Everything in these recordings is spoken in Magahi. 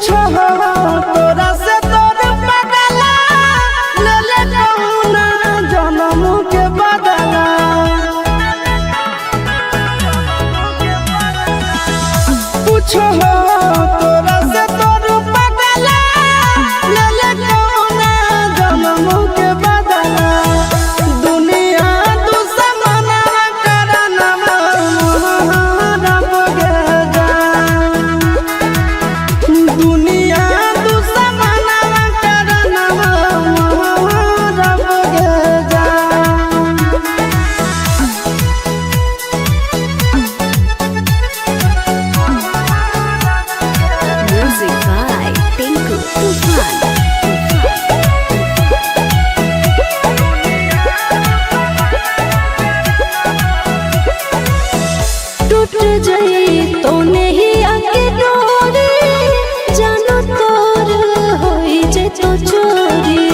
पूछो तोरा से तोर बदला ले ले कौना जन्म के बदला। पूछो तोरा से तोर बदला ले ले कौना जन्म के बदला। दुनिया दुश्मन करना रब गे जान। दुनिया दुश्मन करना रब गे जान। Music by Tinku Tufan. टूट जाई तो नहीं आके डोरी, जानो तोर होई जे तो चोरी।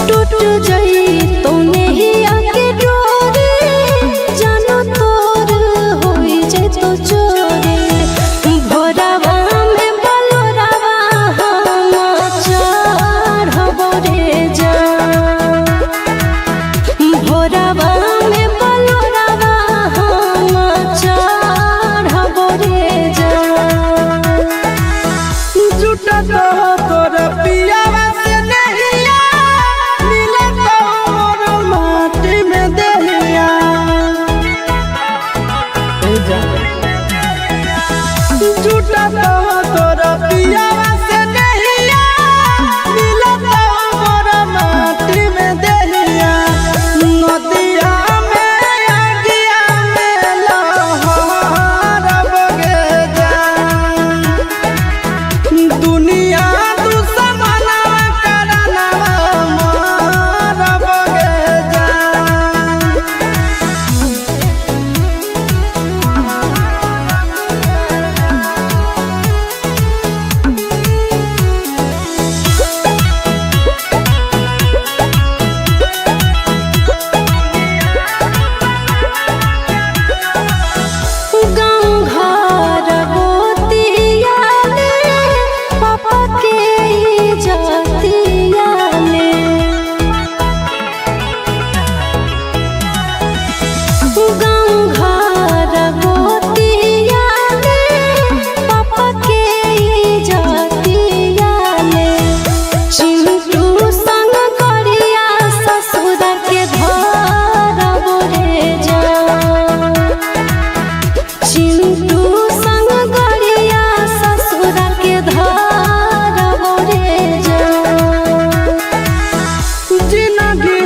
टूट जाई तो नहीं आके डोरी, जानो तोर होई जे तो चोरी। भोरावा में बलोरावा हम चढ़बो रे जान। भोरावा में बलोरावा हम चढ़बो रे जान। जुटत तोर पियावा से नहिया, मिलत मोर माटी में देहिया। जुटत तोर पियावा से नहिया, मिलत मोर माटी में देहिया। नदिया में आगिया में लहरब गे जान। दुनिया दुश्मन करना रब गे जान। गाँव घर गोतियाले, पापा के जातियाले। गाँव घर गोतियाले, पापा के जातियाले। चिंटू संग करिया ससुर के धरबो रे जान। चिंटू संग गरिया ससुर के धरबो रे जान। जिंदगी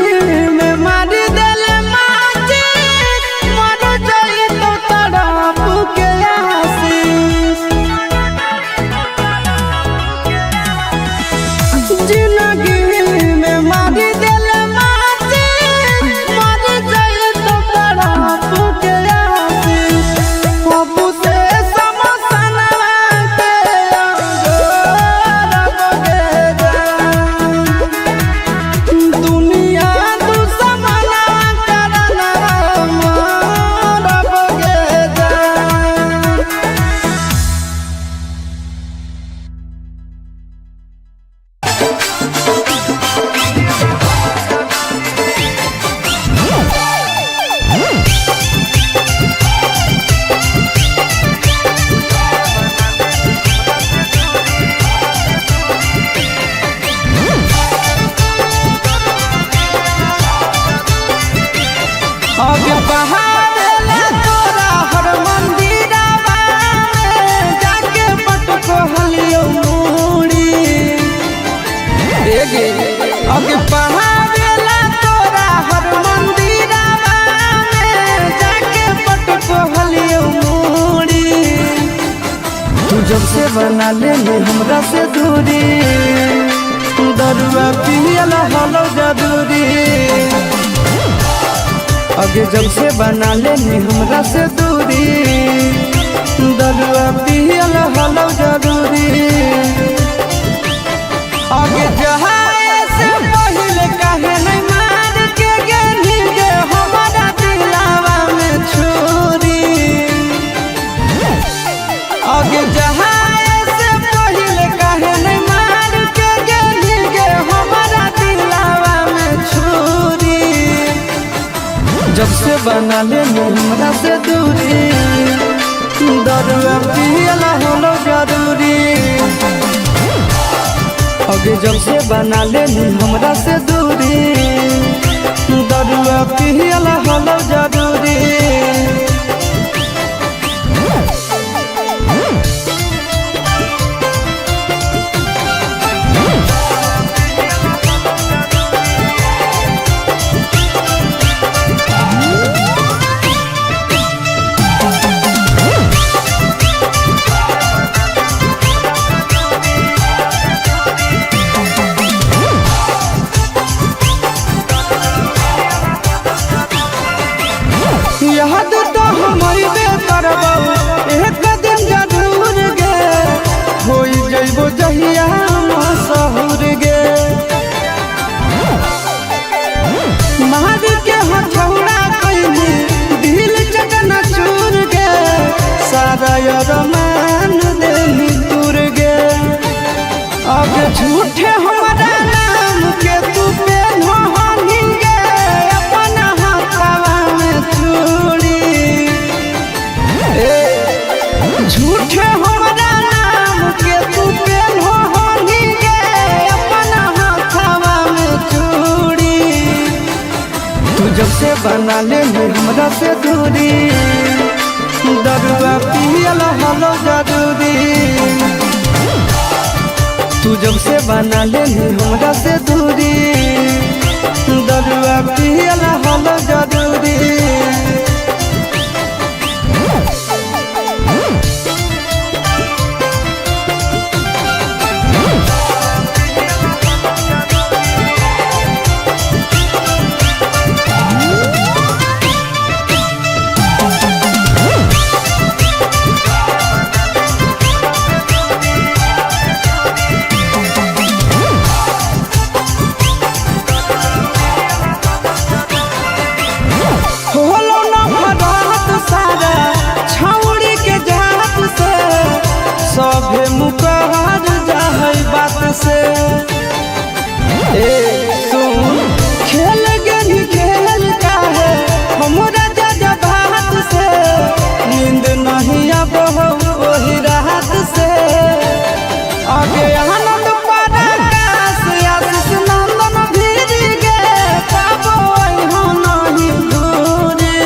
में मार देले माची, मर जाई तो तड़प के आशीष। जिंदगी में मार देले माची, मर जाई तो तड़प के आशीष। पप्पू से समसनवा के रब गे जान। दुनिया दुश्मन करना रब गे जान। अब बहावेला तोरा हर मंदिरवा में जाके पटको हलियो मूड़ी। अब बहावेला तोरा हर मंदिरवा में जाके पटको हलियो मूड़ी। तू जब से बना ले हमरा से दूरी, दरुआ पियला हलो जरूरी। अगे जब से बना लेनी हमरा से दूरी, दरुआ पियल हलो जरूरी। अगे जहाए से पहले काहे नहीं मार के गेनी गे हमारा दिलावा में छुरी। जब से बना ले हमरा से दूरी, दरुआ पियला होलो जरूरी। अगे जब से बना ले हमरा से दूरी, दरुआ पियला होलो जरूरी। याद तो हम अइबे करबौ एक दिन जरूर गे, होई जइबो जहिया मसहुर गे। मार के हथौड़ा कइली दिल चकना चूर गे, सारा अरमान देनी दूर गे। अब झूठे हमारा नाम के तू पेन्हो गे, अपना हाथवा में चूड़ी। झूठे हमारा नाम के तू पेन्हो गे, अपना हाथवा में चूड़ी। तू जब से बना ले हमरा से दूरी, दरुआ पियला होलो जरूरी। तू जब से बना ले हमरा से दूरी, दरुआ पियला होलो जरूरी। होलो नफरत सारा छौड़ी के जात से, सभे मुकर जाहै बात से। ए सुन खेल गेनी खेल काहे हमरा जा बात से, नींद नहीं आबो ओही रात से। आगे आनंद पराकाश आशीष नंदन भीर गे, पाबो अइहो नहीं दूरी।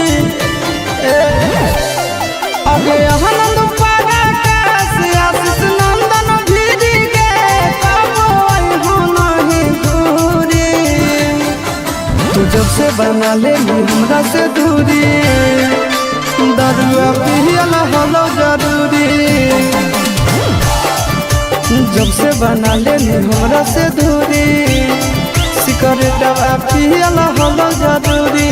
आगे आनंद पराकाश आशीष नंदन भीर गे, पाबो अइहो नहीं दूरी। तू जब से बना ले हमरा से दूरी, दरुआ पियला होलो जरूरी। जब से बना ले हमरा से दूरी, सिगरेटवा पियला होलो जरूरी।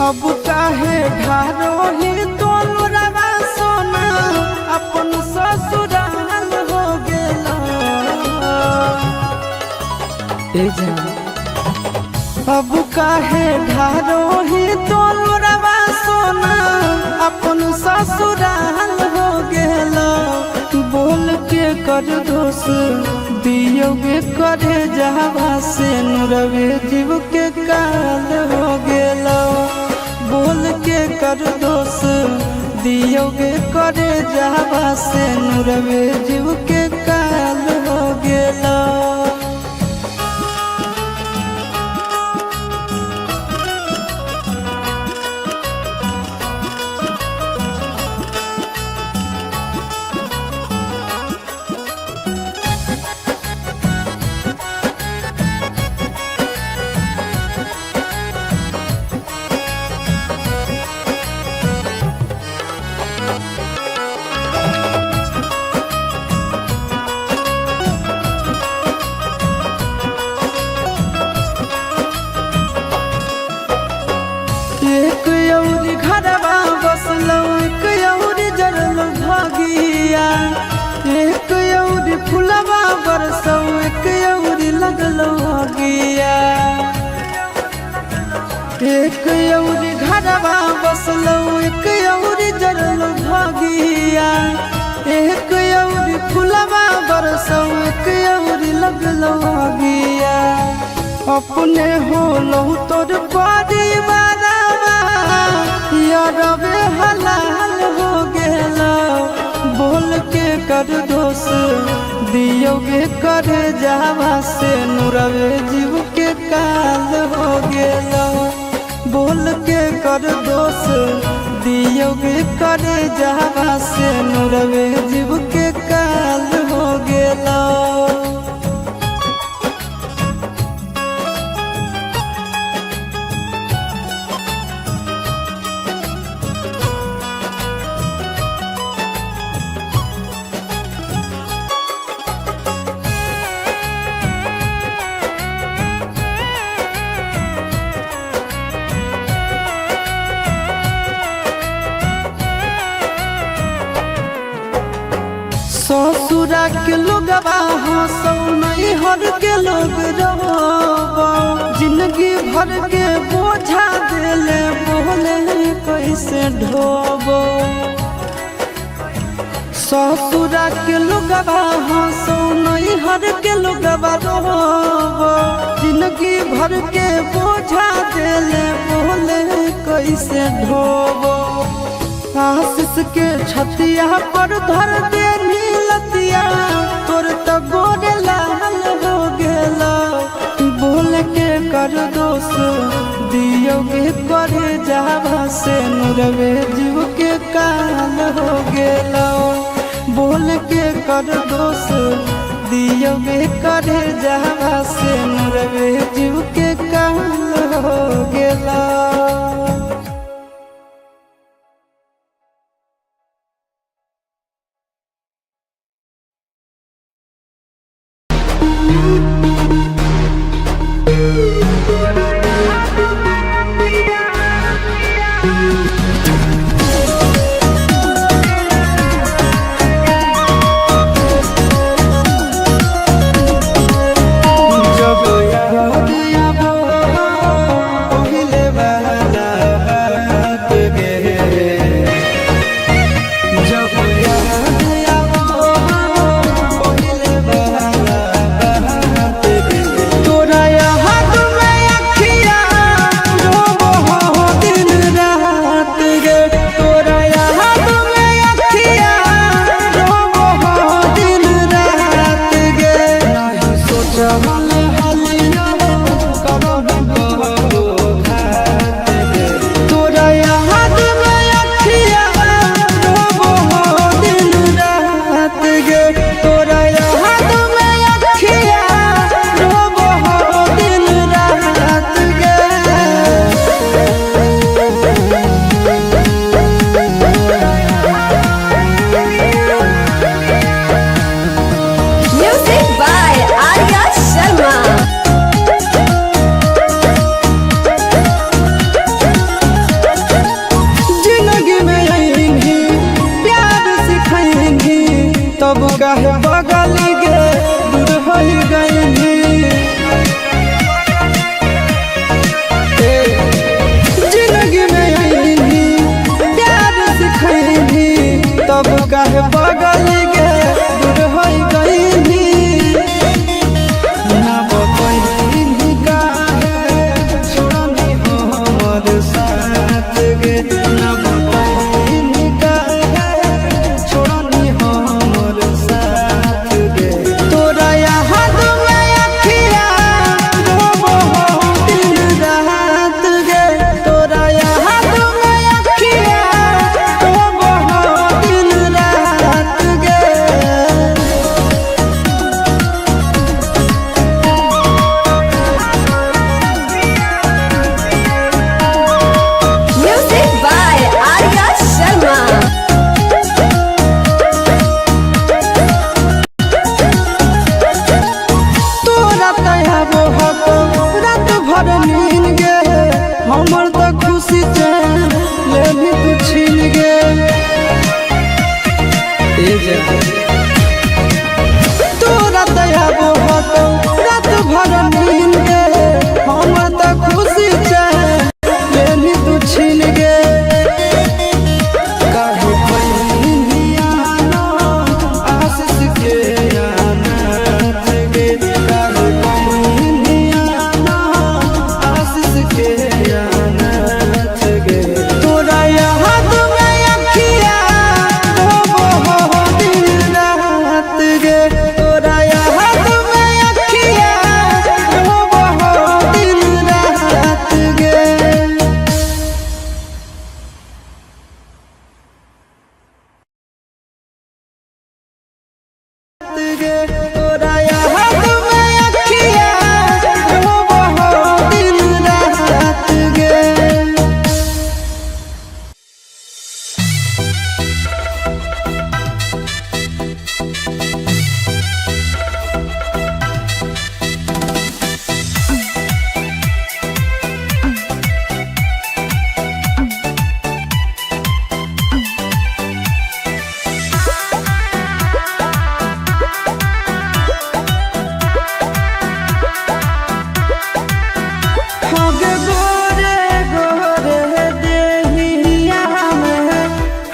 अब काहे घरो ही तोलरवा सोना अपन ससुराल हो गेला। ए जान अब काहे घरो ही तोलरवा सोना अपन ससुराल हो गेला। बोल के कर दोष दियोगे करे जावा से नुरवे जीव के काल हो गेला। बोल के कर दोष दियोगे करे जावा से नुरवे जीव के काल हो गेला। एक अउरी घरवा बसलौ, एक अउरी जरलौ भागिया। एक अउरी फुलवा बरसौ, एक अउरी लगलौ आगिया। अपने होलौ तोर परिवारवा, यारवे हलाल हो गेलौ। बोल के कर दोष दियोगे कर जावा से नुरवे जीव के काल हो गेलौ। बोल के कर दोष दियोगे कर जावा से नुरवे जीव के काल हो गेलौ। ससुरा के लोगवा हंसौ, नैहर के लोग रोबो। जिंदगी भर के बोझा देले, बोले कैसे ढोबो। ससुरा के लोगवा हंसौ, नैहर के लोगवा रोबो। जिंदगी भर के बोझा देले, बोले कैसे ढोबो। आशीष के छतिया पर धर दे नीलतिया, तोर तो गोरे लाल हो गेला। बोल के कर दोष दियोगे कर जावा से नुरवे जीव के काल हो गेला। बोल के कर दोष दियोगे कर जावा से नुरवे जीव के काल हो गेला। जब याद आबो पहिले वाला बात गे, जब याद आबो पहिले वाला बात गे, तोरा याद में अखिया रोबो हो दिन रात गे। तोरा याद में अखिया रोबो हो दिन रात गे। नाही सोचल हलिया करब कबो घात गे। तोरा याद में अखिया रोबो हो दिन रात गे। तोरा याद में अखिया रोबो हो दिन रात गे। Music by Arya Sharma. जिंदगी में आएंगी प्यार सिखाएंगी, तब काहे बगल गे दूर हो गएंगी। जिंदगी में आएंगी प्यार सिखाएंगी, तब काहे बगल गे दूर हो गएंगी। ना बतैनी काहे छोड़नी हो हमर साथ गे। ना बतैनी काहे छोड़नी हो हमर साथ गे। तोरा याद में अखिया रोबो हो दिन रात गे। तोरा याद में अखिया रोबो हो दिन रात गे। Music by Arya Sharma. तोरा तयाबो हको रात भर नीन गे, हमर त खुशी चैन लेनी तू छीन गे। तोरा तयाबो हको रात भर नीन गे, हमर त खुशी चैन गे। तोरा याद में अखिया रोबो दिन रात गे। होगे गोरे गोरे देहिया में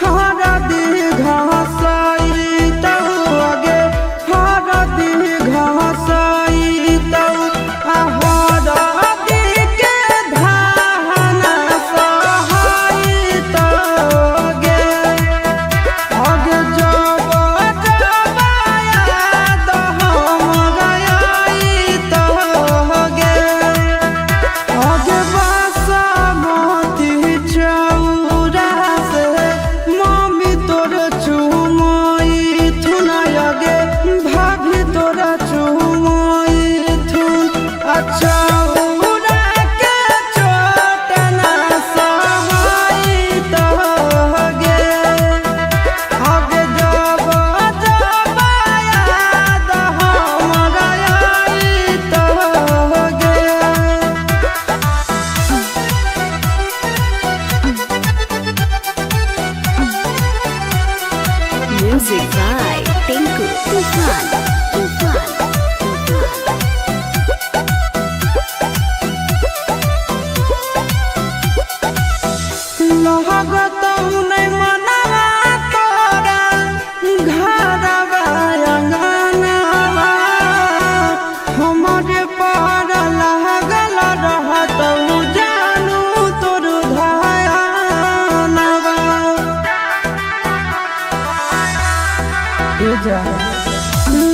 हरदी घसाई तौ आगे हरदी घसाई तौ आ हरदी के धान सहाई तौ गे। आगे जब जब याद हमरा आई तौ गे। आगे बासमती चौरा से मम्मी तोर चुमई थुन आगे भाभी तोरा चुमई थुन अच्छा उड़ा के चोटना सहाई तो गे। आगे जब जब याद हमरा आई तो गे। Music by Tinku Tufan. Tufan. Tufan. लगतौ नै मनवा तोरा घरवा अंगनवा हमरे पर लागल रहतौ जानू तोर धयानवा।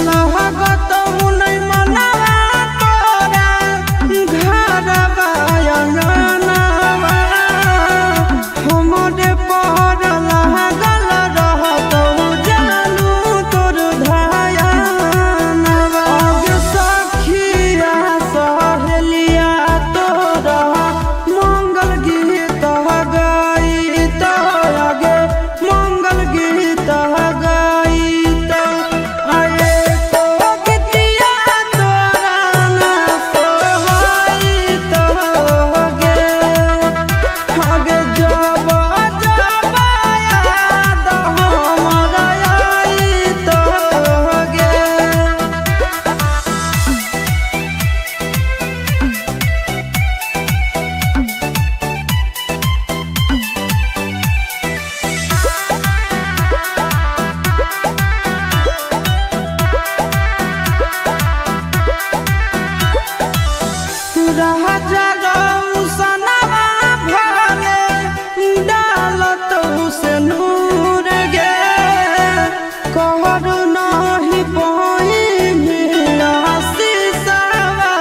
लगतौ नै मनवा तोरा घरवा अंगनवा हमरे पर लागल रहतौ जानू तोर धयानवा। आगे सखिया सहेलिया तोरा मंगल गीत गाइत आगे मंगल गीत गाइत आए को गीतिया तोरा ना सोहाइत गे। आगे जब जब याद हमरा आइत गे। राजा रौसनवा भागे डालत से नूर गे। कहरु नाही पाइनी आशीषवा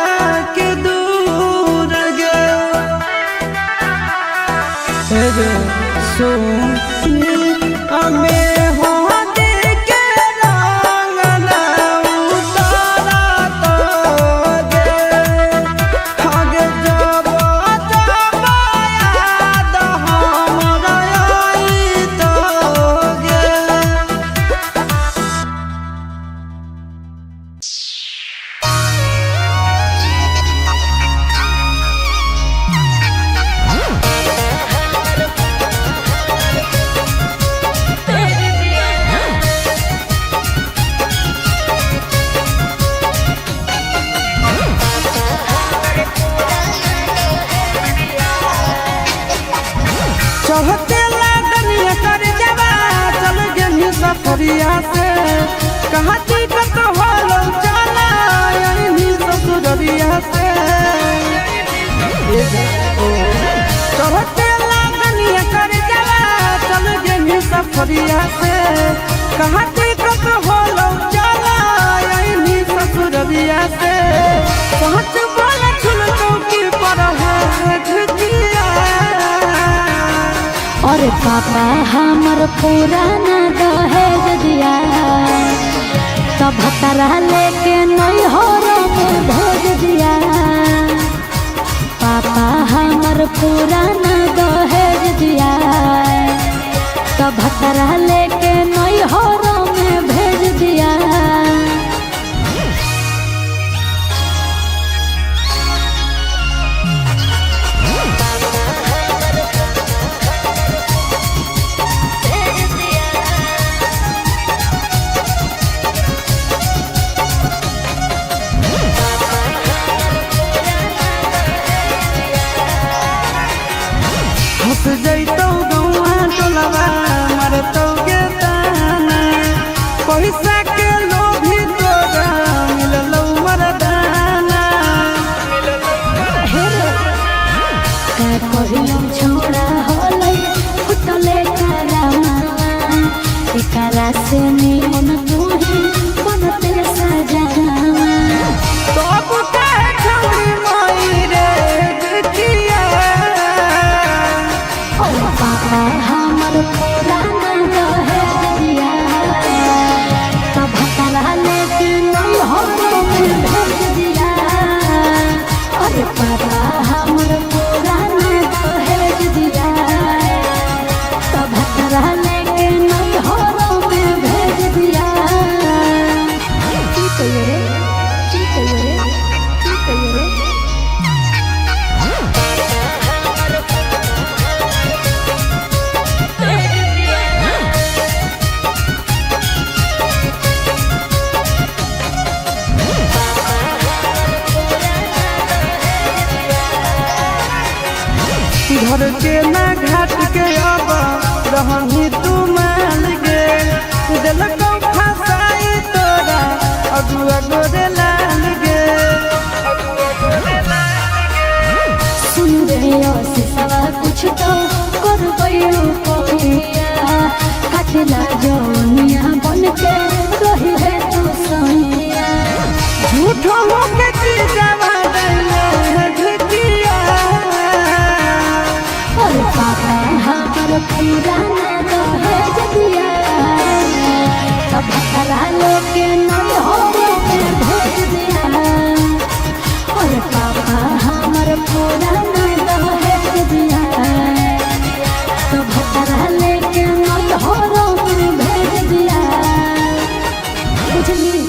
के दूर गे। सुन अमे होदी के रंग ना उतारा तो गे। आगे जब जब याद हमरा आई तो गे। चढ़ते लागनिया कर जवा चल गेनी सफरिया से कहाँ टिकट होलो चला आईनी ससुररिया से। चढ़ते लागनिया कर जवा चल गेनी सफरिया से कहाँ टिकट होलो चला आईनी ससुररिया से। पहुँच बोला छुल चौकी पर है झुकिया। और पापा हमर पुराना दहेज दिया। तब भतरा लेके नैहर में भेज दिया। पापा हमर पुराना दहेज दिया, तब भतरा लेके नैहर में भेज दिया। हंस जैतौ गौआ टोलवा मरतौ गे ताना, पैसा के लोभी तोरा मिललौ मरदाना। का कहियो छोड़ा होलै फुटले करामा, एकरा से निमन तूही बनते सजावा। तब काहे छौरी माई रे बिटिया। ओ पापा हमर पुराना दहेज दिया, तब भतरा लेके नैहर में भेज दिया। अरे पापा हमर पुराना दहेज दिया, तब भतरा लेके नैहर में भेज दिया। की कहियो रे, की कहियो रे, की कहियो रे। घर के ना घाट के अब रहनी तू मान गे, दिलकौ फसाई तोरा अगुआ गोरे लाल गे। सुन रे आशीषवा कुछ तो करबै उपाया, काटला जौनिया बन के रही है तू सैया। झूठो होके चीजावा दैले झुकिया। और पापा हमर पुराना दहेज दिया, तब भतरा लेके नैहर में भेज दिया। और पापा हमर पुराना दहेज दिया, तब भतरा लेके नैहर में भेज दिया। बुझली।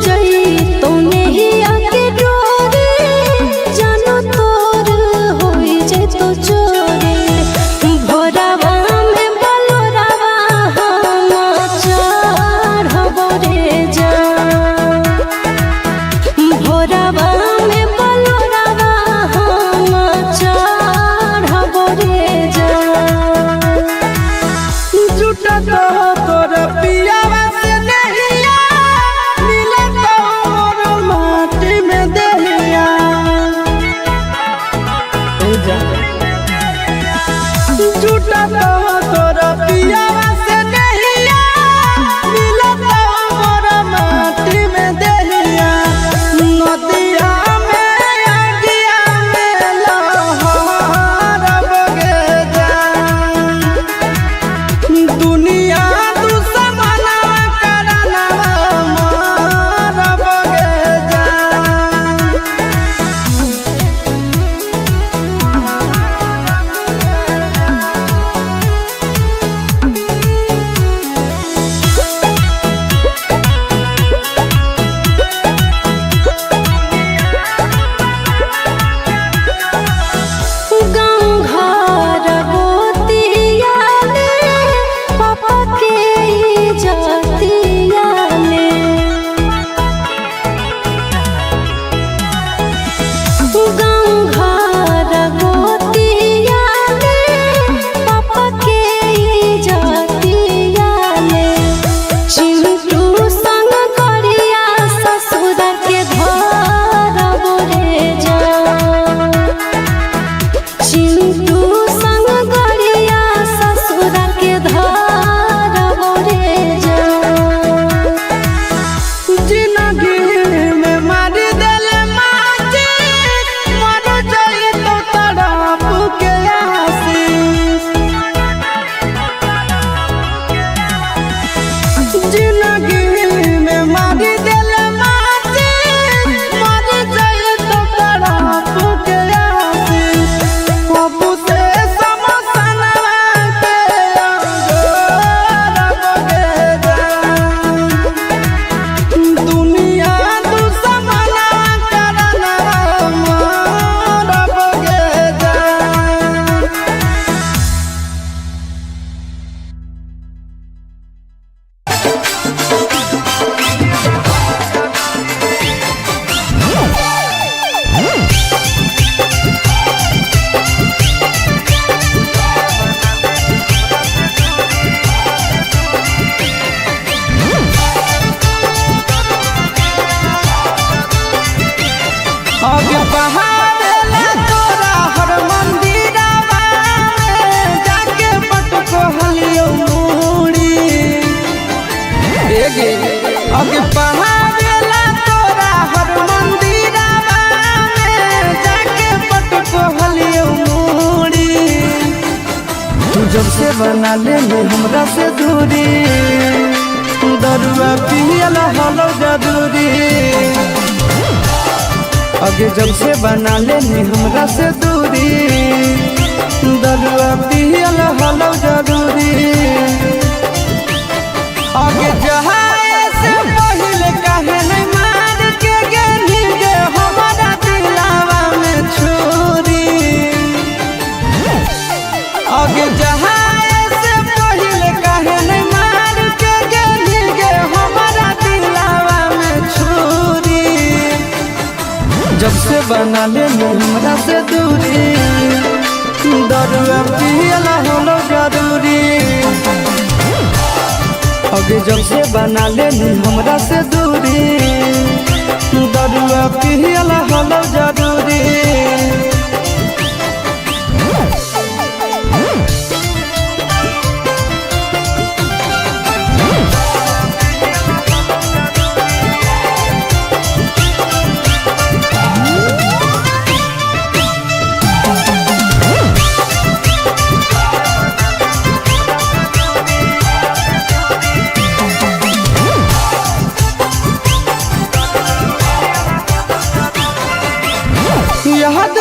जई तो नेहिया के डोरे जानो तोर होई जे तो चोरे भोरावा में बलोरावा हम चढ़बो रे जान भोरावा में बलोरावा हम चढ़बो रे जान जुटा तो तोर पियावा से नहिया मिलत मोर माटी में देहिया जुटा तो तोर पियावा से नहिया मिलत मोर माटी में देहिया नदिया में आगिया में लहरब गे जान दुनिया दुश्मनवा करनवा मारब गे जान। गाँव घर गोतिया ले पापा के जातिया ले गाँव घर गोतिया ले पापा के जातिया ले चिंटू संग करिया ससुर के घर बोरे जा चिंटू संग गरिया ससुर के धार बोरे जा जिंदगी में मार देल माची मर जाई तो तड़प के आशीष जिंदगी में मार देल माची मर जाई तो तड़प के आशीष बाबू से समसनवा के अंगोरब गे जान। दुनिया दुश्मनवा करनवा मारब गे जान। अब बहावेला तोरा हर मंदिरवा में जाके पटको हलियो मूड़ी एगे अब बहावेला तोरा हर मंदिरवा में जाके पटको हलियो मूड़ी तू जब से बना ले ले हमरा से दूरी दरुआ पियला हलो जरूरी अगे जब से बना लेनी हमरा से दूरी दरुआ पियल हलो जरूरी आगे जहाए से पहले काहे नहीं मार के गेली गे हमारा दिलावा में छुरी आगे जहाए से पहले काहे नहीं मार के गेली गे हमारा दिलावा में छुरी जब से बना ले हमरा से दूरी दरुआ पियला होलो जरूरी अगे जब से बना ले हमरा से दूरी दरुआ पियला होलो जरूरी। याद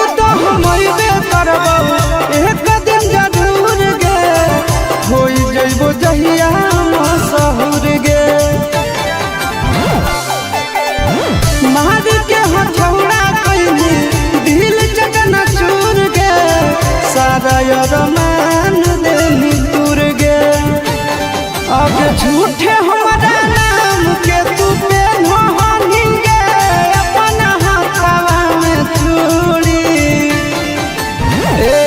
अब झूठे हमारा नाम के तू पेन्हनी गे अपन हाथवा में चूड़ी। ए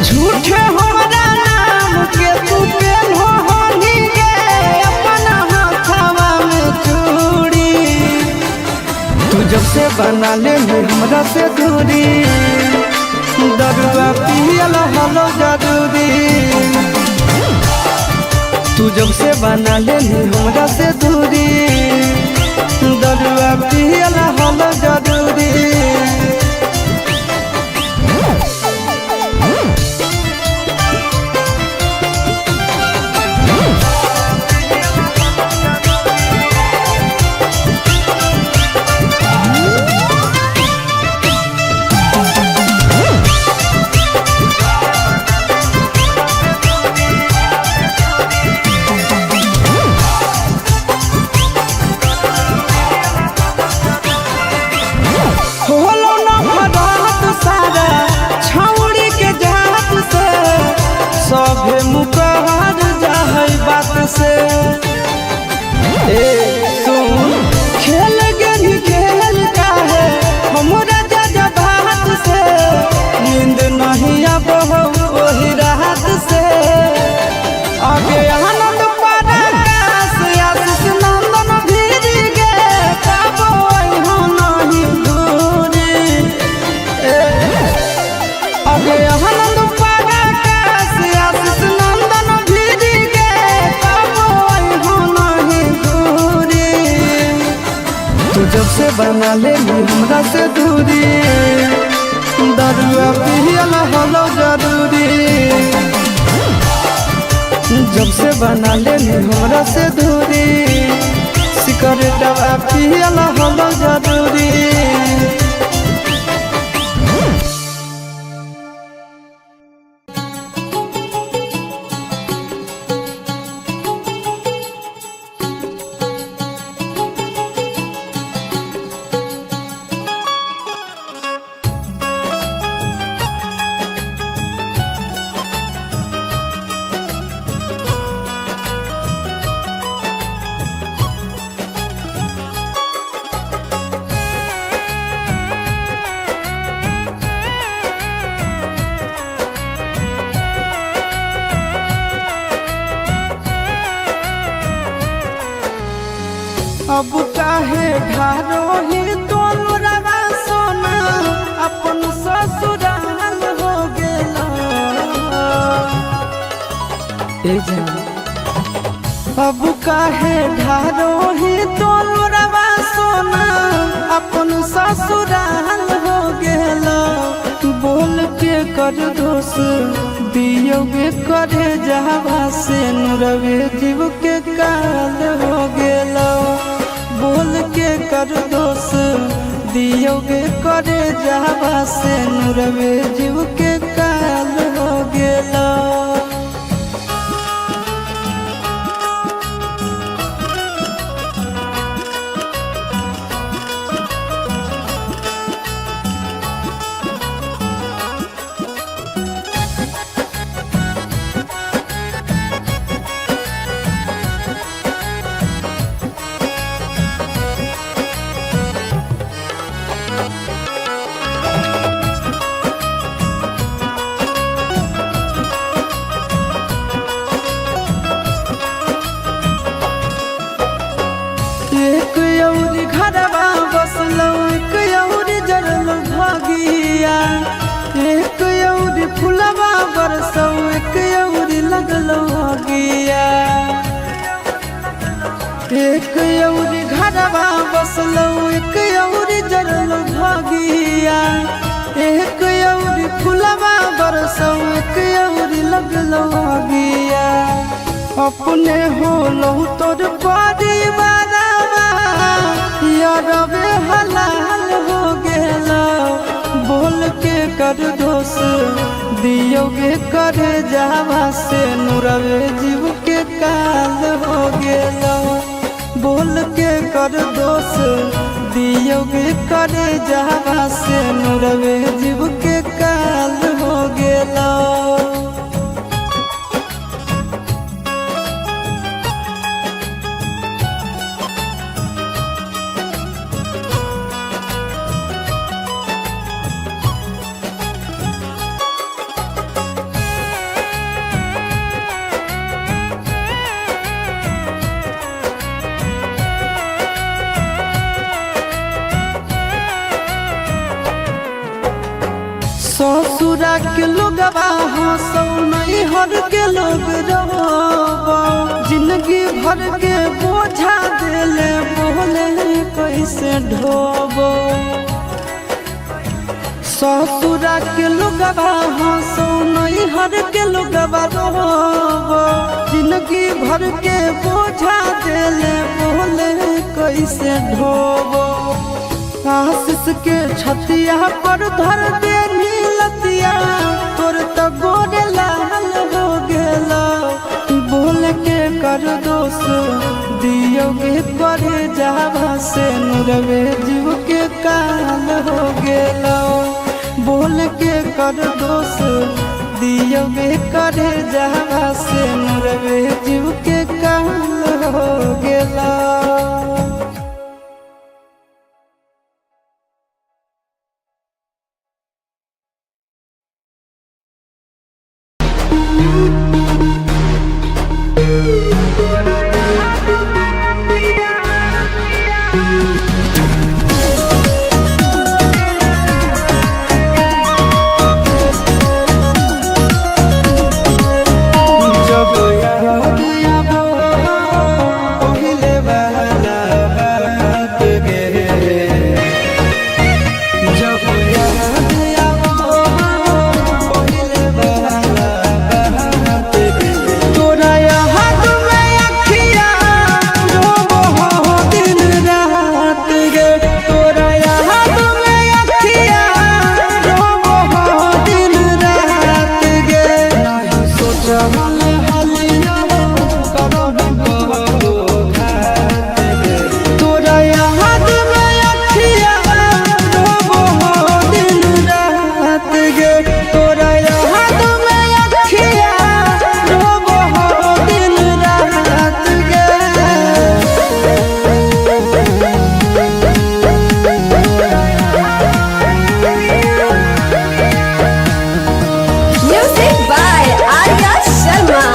झूठे हमारा नाम के तू पेन्हनी गे अपन हाथवा में चूड़ी। तू जब से बना ले हमरा से दूरी, दरुआ पियल हलो जरूरी। तू जब से बना ले हमरा से दूरी, दरुआ पियल हलो जरूरी। होलो न भरत सारा छौड़ी के जात से, सभे मुकहर जाहै बात से। ए सुन खेल गेली खेल काहे हमरा जा बात से, नींद नहीं आब ओही रात से। आगे आनंद पराकाश आशीष नंदन भीर गे, तब अइहो नहीं दूरी। ए आगे आनंद पराकाश आशीष नंदन भीर गे, तब अइहो नहीं दूरी। तू जब से बना ले हमरा से दूरी, दरुआ पियल हलो जरूरी। जब से बना ले हमरा से दूरी, सिगरेटवा पियल हलो जरूरी। अब काहे ढारो ही तोलरा सोना अपन ससुराल हो गेला। ए जान अब काहे ढारो ही तोलरा सोना अपन ससुराल हो गेला। बोल के कर दोष दियोगे करे जावा से नुरवे जीव के काल हो गेला। बोल के कर दोष दियोगे करे जावा से नुरवे जीव के काल हो गेला। एक यौरी घरवा बसलौ, एक यौरी जरल भागिया, एक यौरी फुलवा बरसौ, एक यौरी लगलौ अगिया। एक यौरी घरवा बसलौ, एक यौरी जरल भागिया, एक यौरी फुलवा बरसौ, एक यौरी लगलौ अगिया। अपने होलौ तोर परिवारवा यारवे हलाल हो गेला। बोल के कर दोष दियोगे करे जावा से नुरवे जीव के काल हो गेला। बोल के कर दोष दियोगे करे जावा से नुरवे जीव के काल हो गेला। ससुरा के लोगवा हंसौ नैहर के लोग रोबो, जिंदगी भर के बोझा देले बोले कैसे ढोबो। ससुरा के लोगवा हंसौ नैहर के लोगवा रोबो, जिंदगी भर के बोझा देले बोले कैसे ढोबो। आशीष के छतिया पर धर दे नीलतिया, तोर तो गोरे लाल हो गेला। बोल के कर दोष दियोगे करे जावा से नुरवे जीव के काल हो गेला। बोल के कर दोष दियोगे करे जावा से नुरवे जीव के काल हो गेला। जब याद आबो पहिले वाला बात गे, जब याद आबो पहिले वाला बात गे, तोरा याद में अखिया रोबो हो दिन रात गे, तोरा याद में अखिया रोबो हो दिन रात गे। नाही सोचल हलिया करब कबो घात गे, तोरा याद में अखिया रोबो हो दिन रात गे, तोरा याद में अखिया रोबो हो दिन रात गे। Music by Arya Sharma.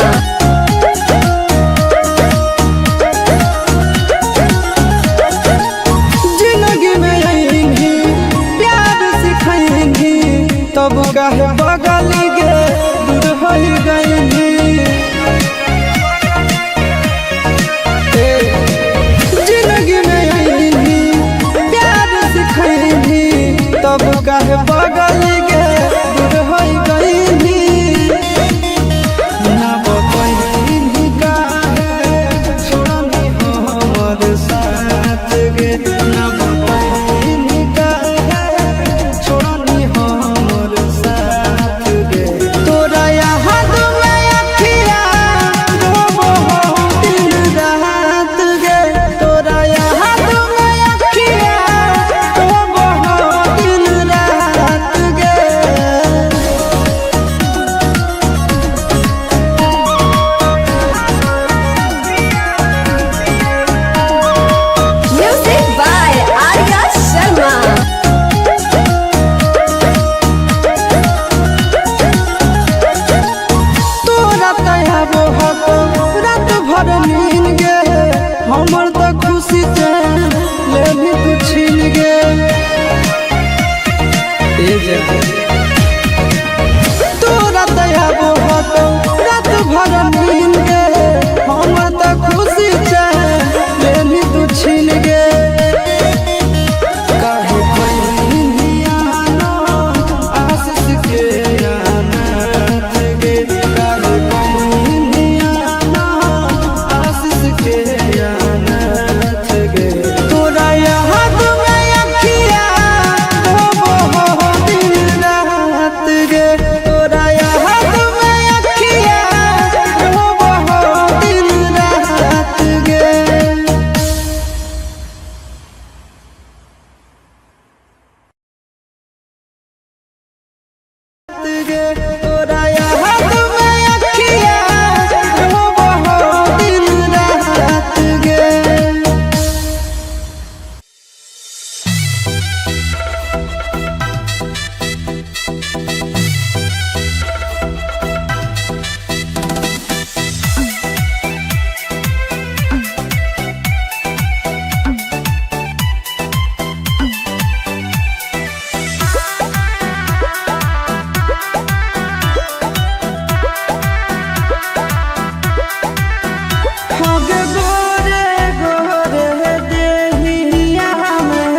आगे गोरे गोरे देहिया में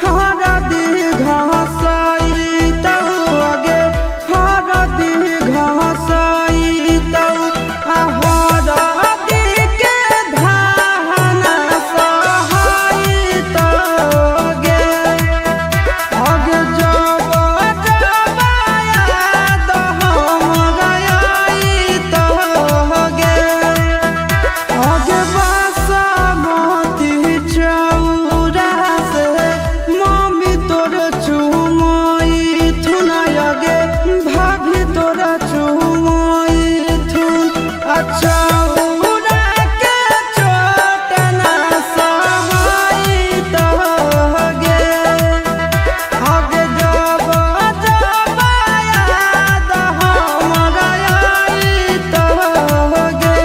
हरदी घसाई तौ, आगे हरदी घसाई तौ, आ हरदी के धान सहाई तौ गे। आगे जब जब याद हमरा आई तौ गे। आगे बासमती चौरा से मम्मी तोर चुमई थुन, आगे भाभी तोर चुमई थुन, अच्छा के चोटना सहाई तो गे। आगे जब जब याद हमरा आई तो गे।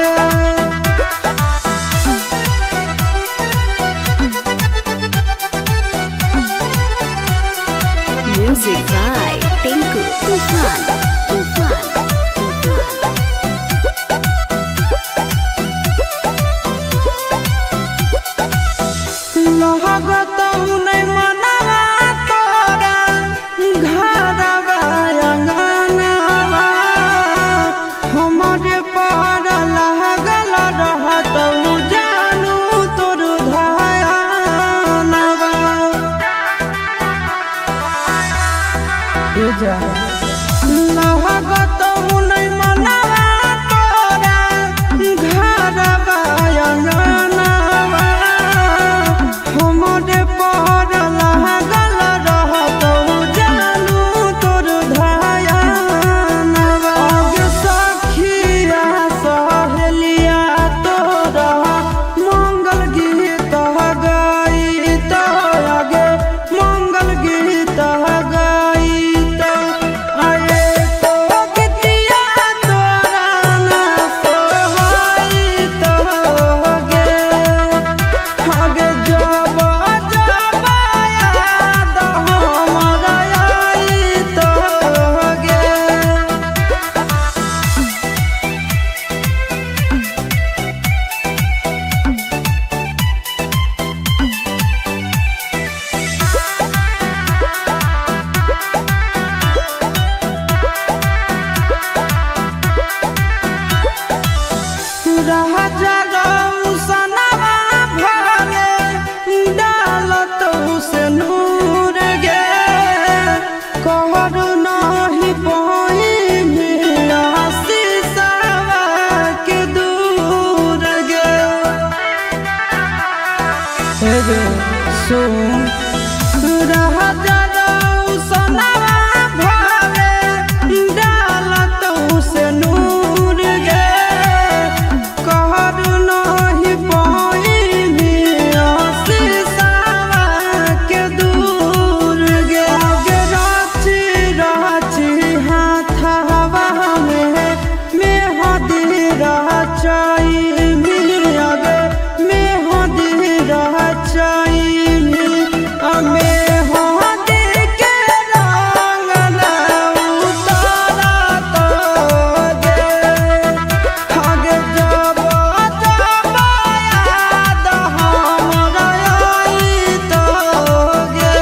Music by Tinku Tufan. Tufan. Tufan. लगतौ नै मनवा तोरा घरवा अंगनवा, हमरे पर लागल रहतौ जानू तोर धयानवा। लगतौ नै मनवा तोरा घरवा अंगनवा, हमरे पर लागल रहतौ जानू तोर धयानवा। आगे सखिया सहेलिया तोरा मंगल गीत गाई तो, आगे मंगल गीत गाई तो, आए तो गीतिया तोरा ना सोहाई तो गे। आगे जब जब याद हमरा आई तो गे। राजा रौसनवा भरे डालत से नूर गे, कहरु नाही पाई आशीषवा के दूर गे। सुन राजा रौसनवा भरे डालत से नूर गे, कहरु नाही पाई आशीषवा के दूर गे। आगे राची राची हाथवा में मेहदी रचाई मिल, आगे मेहदी रचाई मिल, मेहदी के रंग ना उतारा तो गे। आगे जब जब याद हमरा आई तो गे।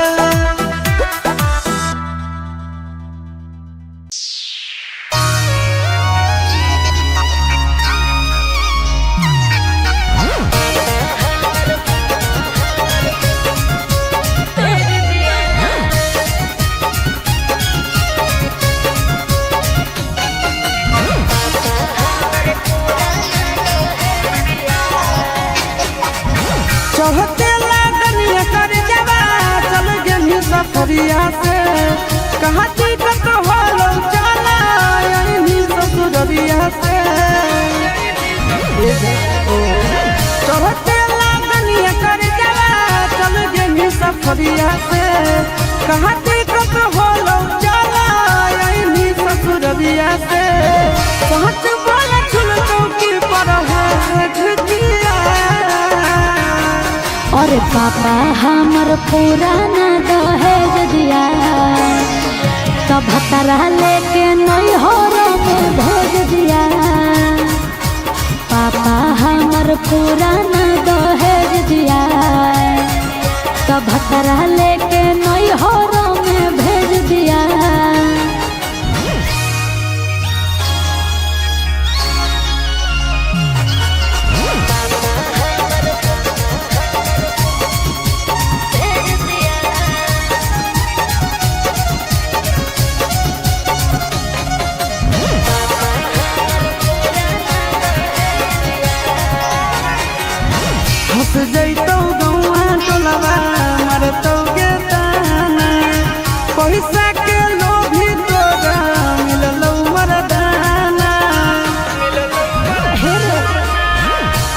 चढ़ते लागनिया कर जवा चल गेली सफरिया से, कहाँ टिकट होलो चला आईनी ससुररिया से। चढ़ते लागनिया कर जवा चल गेली सफरिया से, कहाँ टिकट होलो चला आईनी ससुररिया से। पहुँच बोला छुल चौकी पर है दिया। और पापा हमर पुराना दहेज दिया, तब भतरा लेके नैहर में भेज दिया। पापा पापा हमर पुराना दहेज दिया, तो भतरा लेके नैहर में भेज दिया। हंस जैतौ गौआ टोलवा मरतौ के ताना, पैसा के लोभी तोरा मिललौ मरदाना।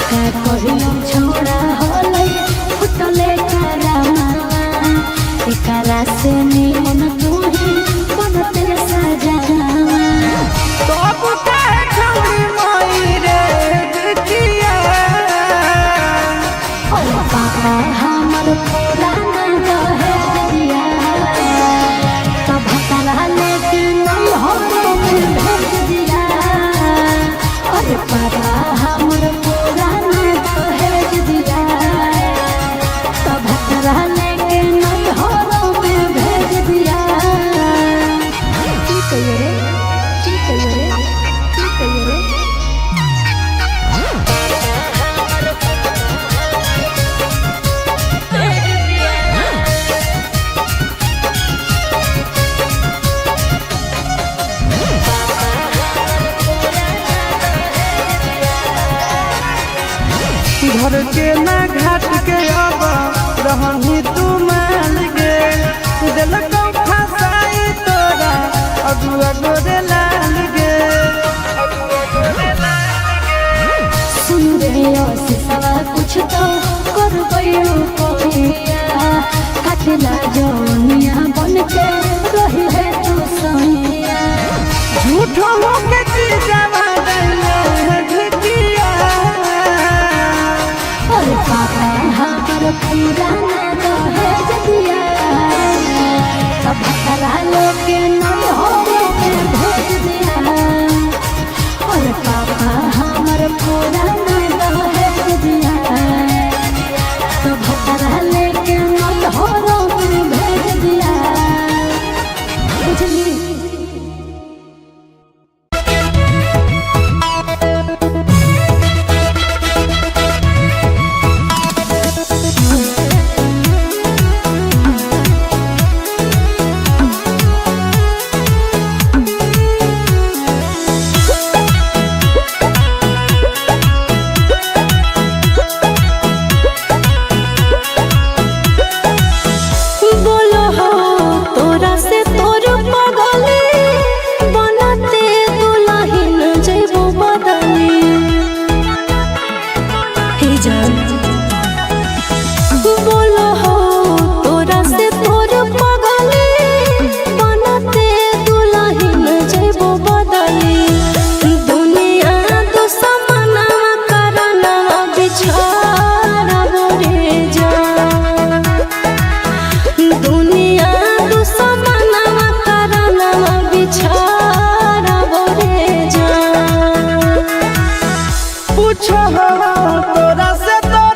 का कहियो छोड़ा होलै फुटले करामा, एकरा से निमन तू ही बनते सजावा। तब काहे छौरी माई रे जितिया। ओ पापा हमर पुराना दहेज दिया, तो भतरा लेके नैहर में भेज दिया। अरे पापा हमर पुराना दहेज दिया, तो भतरा लेके नैहर में भेज दिया। की कहियो रे, की कहियो रे, की कहियो रे। घर के ना घाट के अब रहनी तू मान गे, दिलकौ फसाई तोरा अगुआ गोरे लाल गे। सुन रे सवा कुछ तो करबैयो कोइया, काटला जौनिया बन के रही है तू सैया। झूठो के चीजवा दैले झुकिया। और पापा हमर पुराना दहेज दिया, तो भतरा लेके नैहर में भेज दिया। और पापा हमर पुराना दहेज दिया, तो भतरा लेके नैहर में भेज दिया। बुझली। बोलो हो तोरा से तोर पगले बनते दुलहिन जइबो बदले हे जान। बोलो हो तोरा से तोर पगले बनते दुलहिन जइबो बदले। दुनिया दुश्मनवा करनवा बिछाड़बो रे जान। दुनिया दुश्मनवा करनवा बिछाड़बो रे जान। पूछो हो तोरा से तोर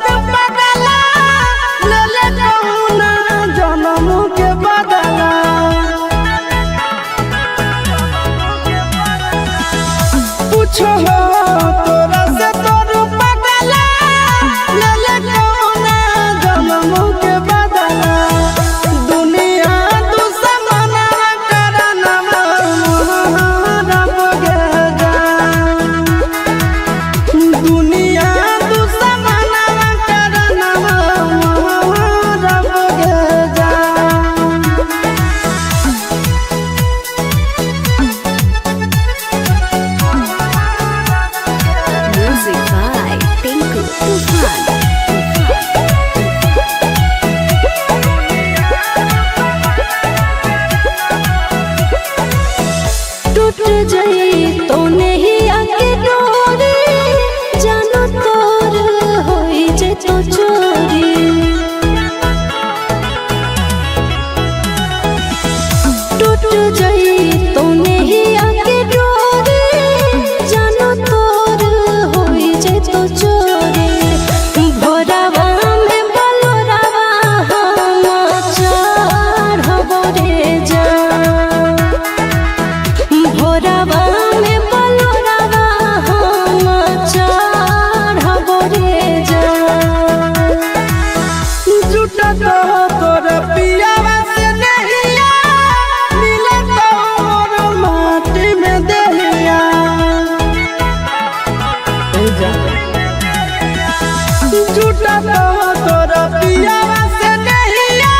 झूठा तो तोरा पियावा से नहिया,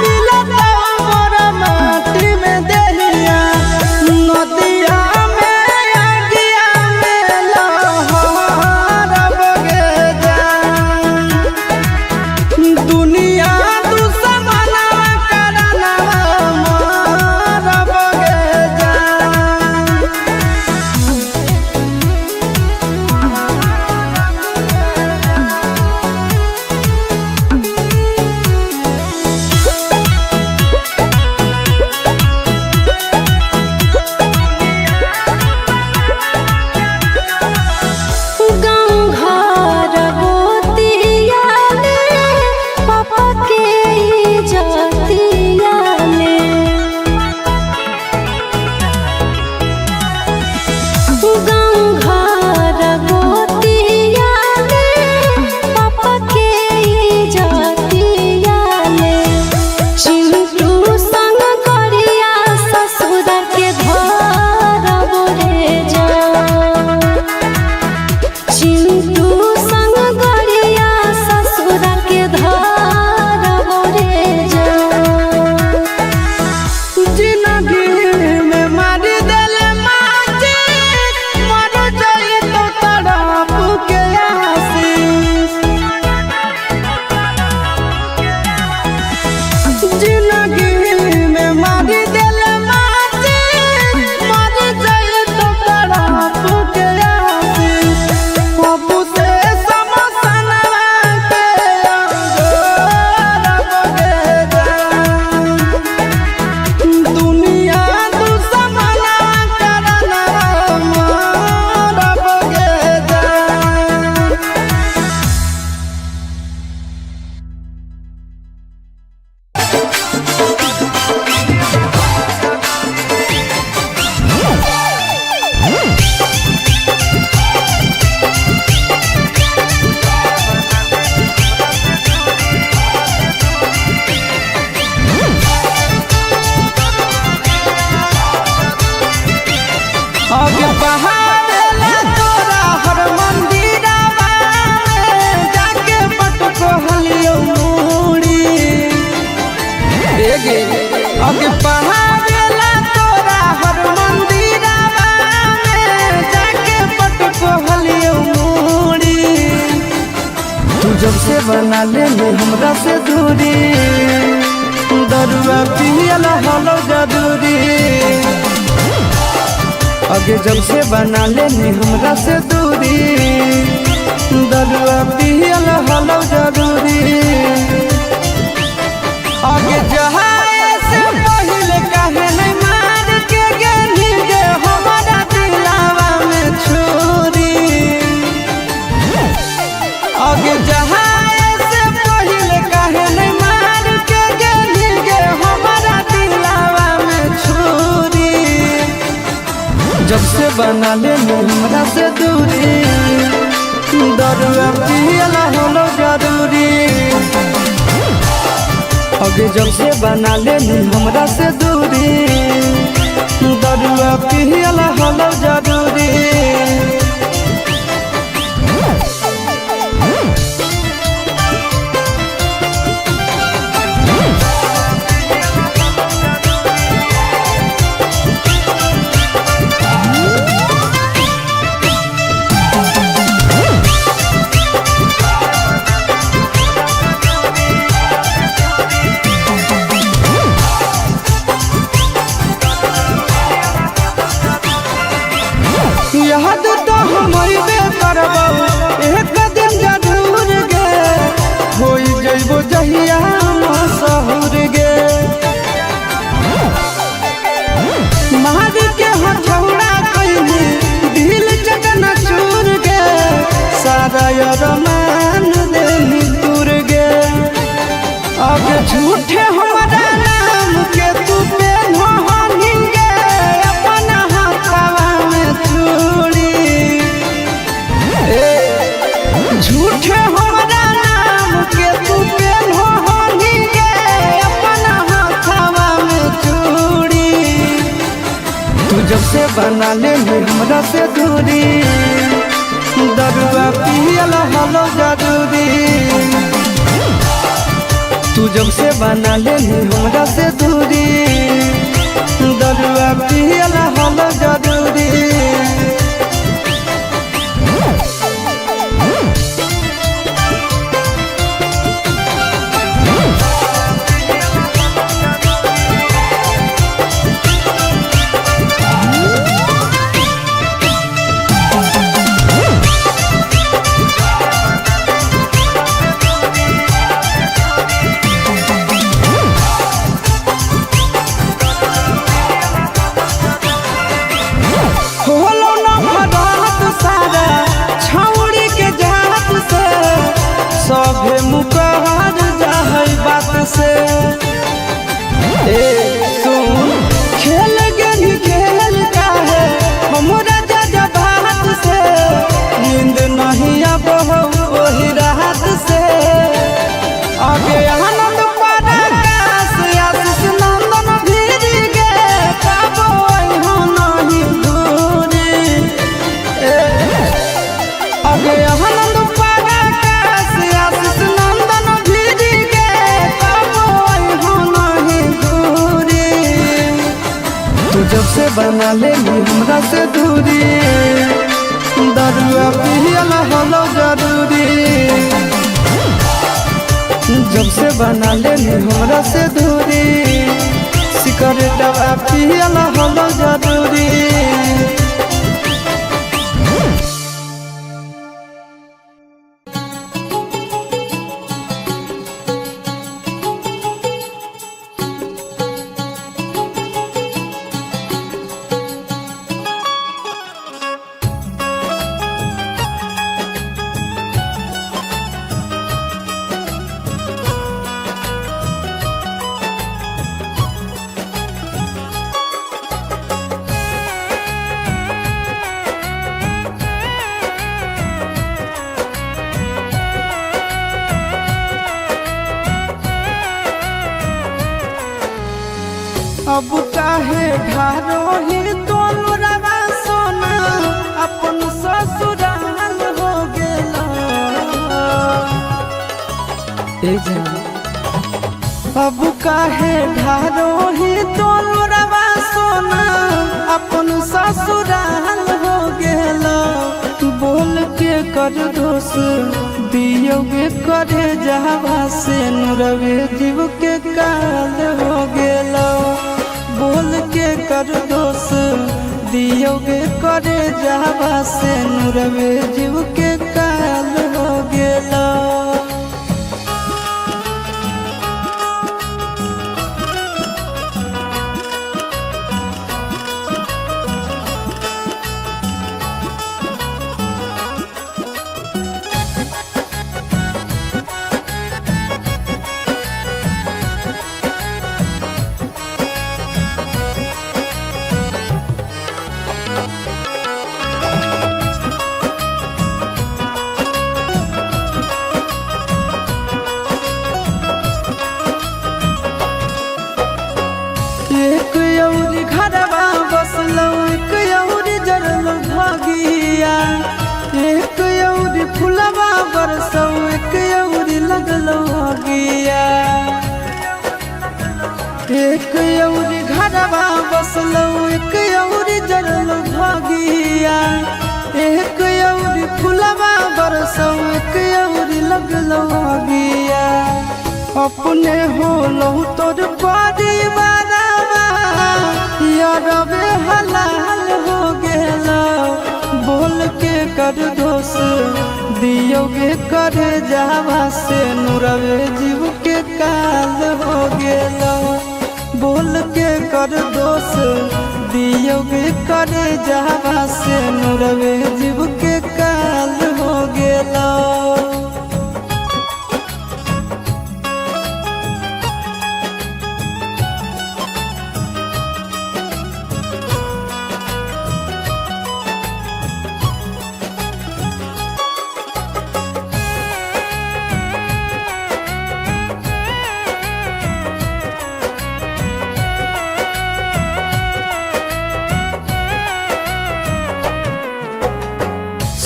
मिलता मोरा माटी में देहिया। नदिया में आगिया में लहर बगे जान, दुनिया दुश्मनवा करनवा मार बगे जान। गाँव घर गोतिया ले, पापा के इज्जतिया ले। गाँव घर गोतिया ले, पापा के इज्जतिया ले। चिंटू संग करिया ससुर के घर बोरे जा। चिंटू संग गरिया ससुर के धार बोरे जा। जिंदगी में मार दिल माची, मर जाई तो तड़प के आशीष। जिंदगी में मार दिल माची, मर जाई तो तड़प के आशीष। पप्पू से समसनवा के अंगोर बगे जान, दुनिया दुश्मनवा करनवा मार बगे जान। अब बहावेला तोरा हर मंदिरवा में जाके पटको हलियो मूड़ी। एगे अब बहावेला तोरा हर मंदिरवा में जाके पटको हलियो मूड़ी। तू जब से बना ले हमरा से दूरी, दरुआ पियला हलो जरूरी। आगे जब से बना लेने हमरा से दूरी, दरुआ पियल हलो जरूरी। आगे जहाए से पहले काहे नहीं मार के गेली गे हमारा दिलावा में छुरी। आगे जहाए से पहले काहे नहीं मार के गेली गे हमारा दिलावा में छुरी। जब से बना ले हमरा से दूरी, दरुआ पियला होलो जरूरी। अगे जब से बना ले हमरा से दूरी, दरुआ पियला होलो जरूरी। याद तो हम करबौ एक दिन जरूर गे, होई जइबो जहिया मसहुर गे। मार के हथौड़ा कइली दिल चकना चूर गे, सारा अरमान देनी तुर गे। अब झूठे हमारा नाम के तू पेन्हो गे, अपना हाथवा में चूड़ी। झूठे हमारा नाम के तू पेन्हो गे, अपना हाथवा में चूड़ी। तू जब से बना ले हमरा से दूरी, दरुआ पियल हलो जरूरी। तू जब से बना लेनी हमरा से दूरी, दरुआ पियल हलो जरूरी। होलो न भरात सारा छौड़ी के जात से, सभे मुकहर जाहै बात से। ए सुन खेल गेनी खेल काहे हमरा जा बात से, नींद नहीं अब ओही रात से। आगे आनंद पराकाश आशीष नंदन भीर गे, पाबो अइहो नहीं दूरी। आगे आनंद पराकाश आशीष नंदन भीर गे, पाबो अइहो नहीं दूरी। तू जब से बना लेनी हमरा से दूरी, दरुआ पियल हलो जरूरी। जब से बना लेनी हमरा से दूरी, सिगरेटवा पियल हलो जरूरी। अब काहे ढारो ही तोलरवा सोना, अपन ससुराल हो गेला। ए जान अब काहे ढारो ही तोलरवा सोना, अपन ससुराल हो गेला। बोल के कर दोष दियोगे करे जावा से, नुरवे जीव के काल हो गेला। बोल के कर दोष दियोगे करे जावा से, नुरवे जीव के काल हो गेला। एक यौरी घरवा बसलौ, एक यौरी जरल भागिया। एक यौरी फुलवा बरसौ, एक यौरी लगलौ अगिया। एक यौरी घरवा बसलौ, एक यौरी जरल भागिया। एक यौरी फुलवा बरसौ, एक यौरी लगलौ अगिया। अपने होलौ तोर परिवारवा, यारवे हलाल हो गेला। बोल के कर दोष दियोगे करे जावा से, नुरवे जीव के काल हो गेला। बोल के कर दोष दियोगे करे जावा से, नुरवे जीव के काल हो गेला।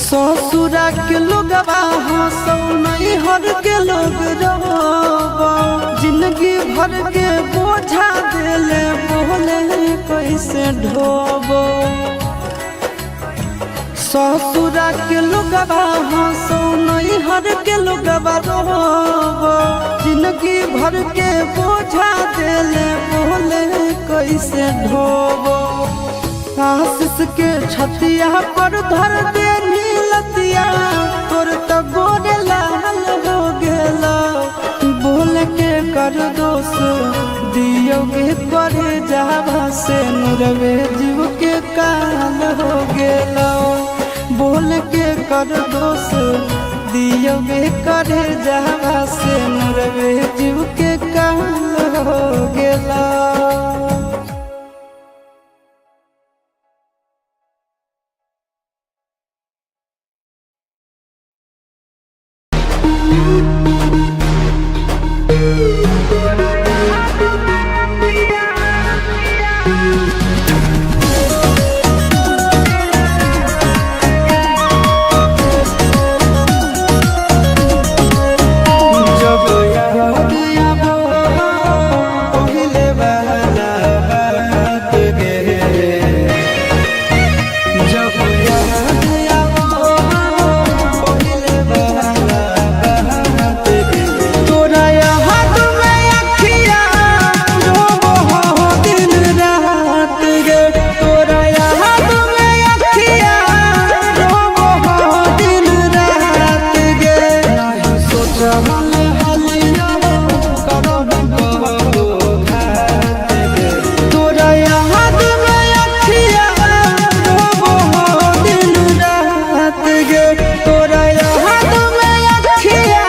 ससुर ससुरा के लोगवा हंसौ नैहर के लोग रोबो, जिंदगी भर के बोझा देले बोले कैसे ढोबो। ससुरा के लोगवा हंसौ नैहर के लोगवा रोबो, जिंदगी भर के बोझा देले बोले कैसे ढोबो। आशीष के छतिया पर धर दे नीलतिया, तोर त गोरे लाल हो गेला। बोल के कर दोष दियोगे करे जावा से नुरवे जीव के काल हो गेला। बोल के कर दोष दियोगे करे जावा से नुरवे जीव के काल हो गेला। जब याद आबो पहिले वाला बात गे, जब याद आबो पहिले वाला बात गे, तोरा याद में अखिया रोबो हो दिन रात गे, तोरा याद में अखिया रोबो हो दिन रात गे। नाही सोचल हलिया करब कबो घात गे, तोरा याद में अखिया रोबो हो दिन रात गे, तोरा याद में अखिया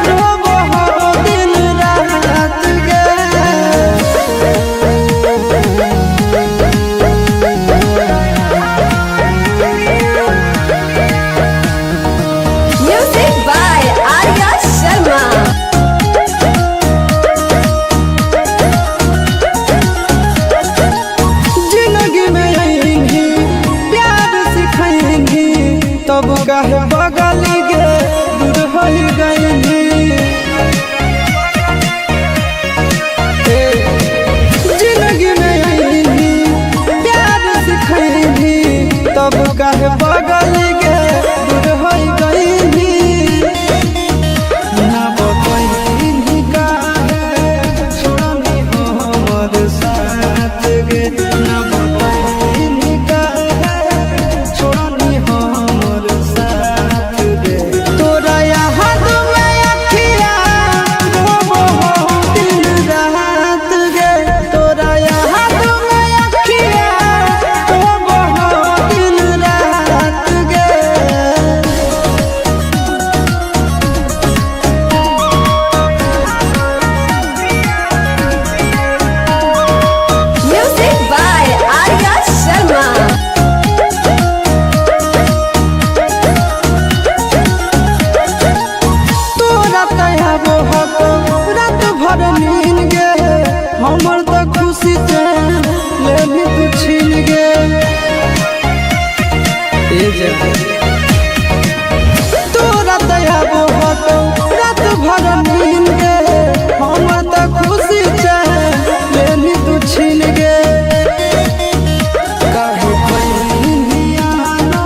रोबो हो दिन रात गे। Music by Arya Sharma. जिंदगी में आएंगी प्यार सिखाएंगी, तब काहे बगल गे दूर हो गएंगी। जिंदगी में आएंगी प्यार सिखाएंगी, तब काहे बगल गे दूर हो गएंगी। ना बतैनी काहे छोड़नी हमर साथ गे, ना बतैनी काहे छोड़नी हमर साथ गे। तोरा याद में अखिया रोबो हो दिन रात गे, तोरा याद में अखिया रोबो हो दिन रात गे। Music by Arya Sharma. तोरा तयाबो हको रात भर नीन गे, हमर त खुशी चैन लेली तू छीन गे। तोरा तयाबो हको रात भर नीन गे, हमर त खुशी चैन लेली तू छीन गे। काहे बहिनिया नो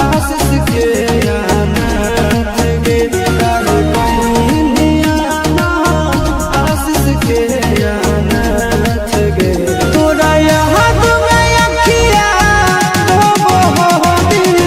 आशीष के अनाथ गे, काहे बहिनिया नो आशीष के अनाथ गे। तोरा याद में अखिया रोबो हो दिन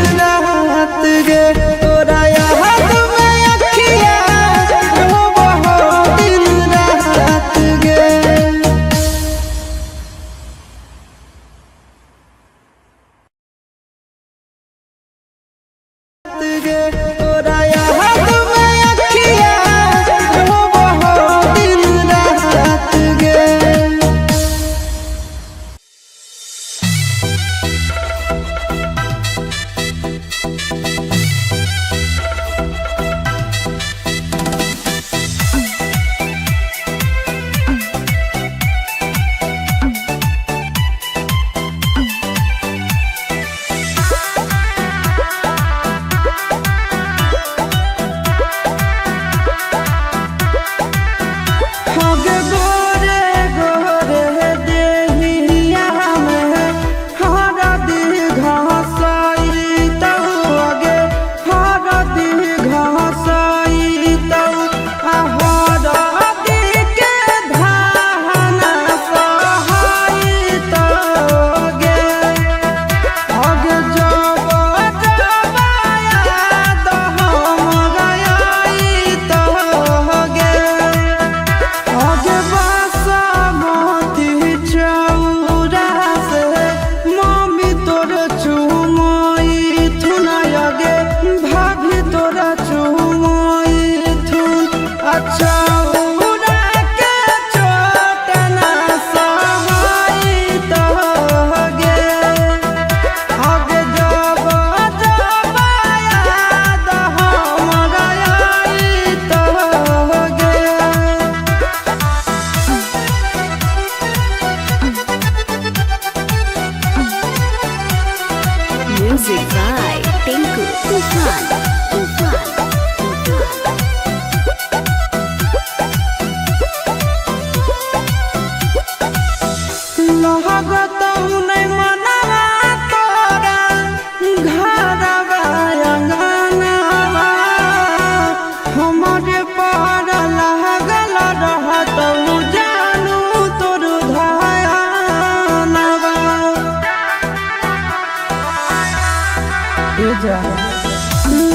हमारे पार लागल रहत जानू तोर धायानवा। ए जा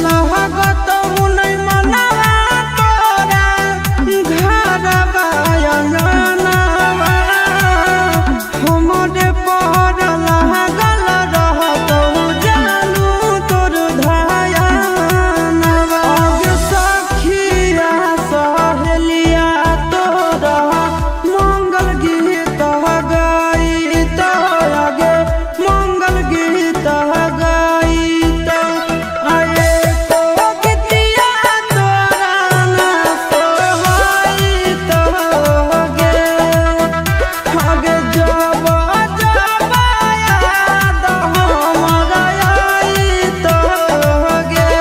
लागत नै मनवा तोरा घरवा अंगनवा। हमरे पार लागल रहत जानू तोर धायानवा। आगे सखिया सहेलिया तोरा मंगल गीत गाइत, आगे मंगल गीत गाइत। आए तो गीतिया तोरा ना सोहाइत गे। आगे जब जब याद हमरा आइत गे।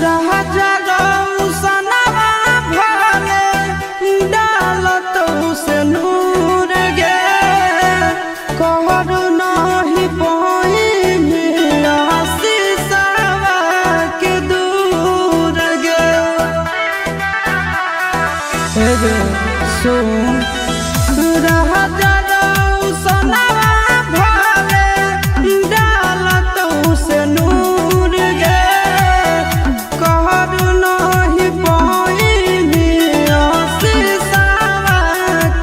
राजा रौसनवा भले डालत से नूर गे। कहर नाही पाई आशीषवा के दूर गे। हे गे सुन, राजा रौसनवा भले डालत से नूर गे। कहर नाही पाइबी आशीषवा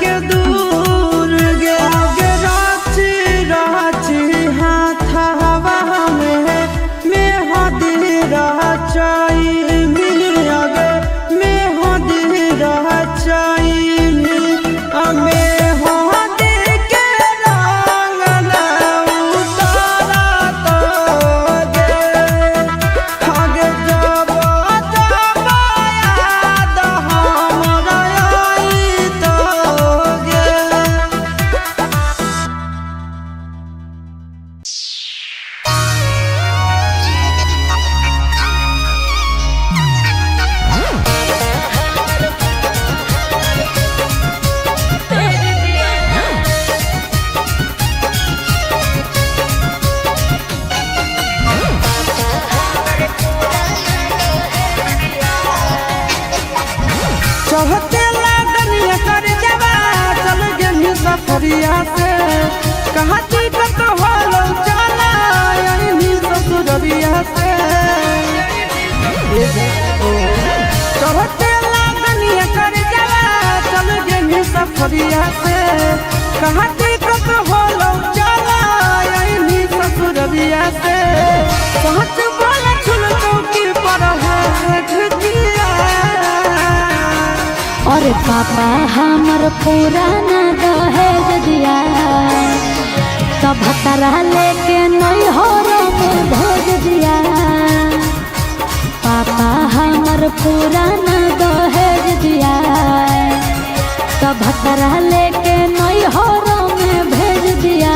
के दूर गे। आगे राची राची हाथवा में मेहदी रचाइबी, आगे मेहदी रचाइबी। मेहदी के रंग ना उतारत गे। आगे जब जब याद हमरा आइत गे। चढ़ते लागनिया कर जवा चल गेली सफरिया से। कहाँ टिकट होलो चला आईनी ससुररिया से। चढ़ते लागनिया कर जवा चल गेली सफरिया से। कहाँ टिकट होलो चला आईनी ससुररिया से। पहुँच बोला छुल चौकी पर है घिया। अरे पापा हमर पुराना दहेज दिया, तब भतरा लेके नैहर में भेज दिया। पापा हमर पुराना दहेज दिया, तब भतरा लेके नैहर में भेज दिया।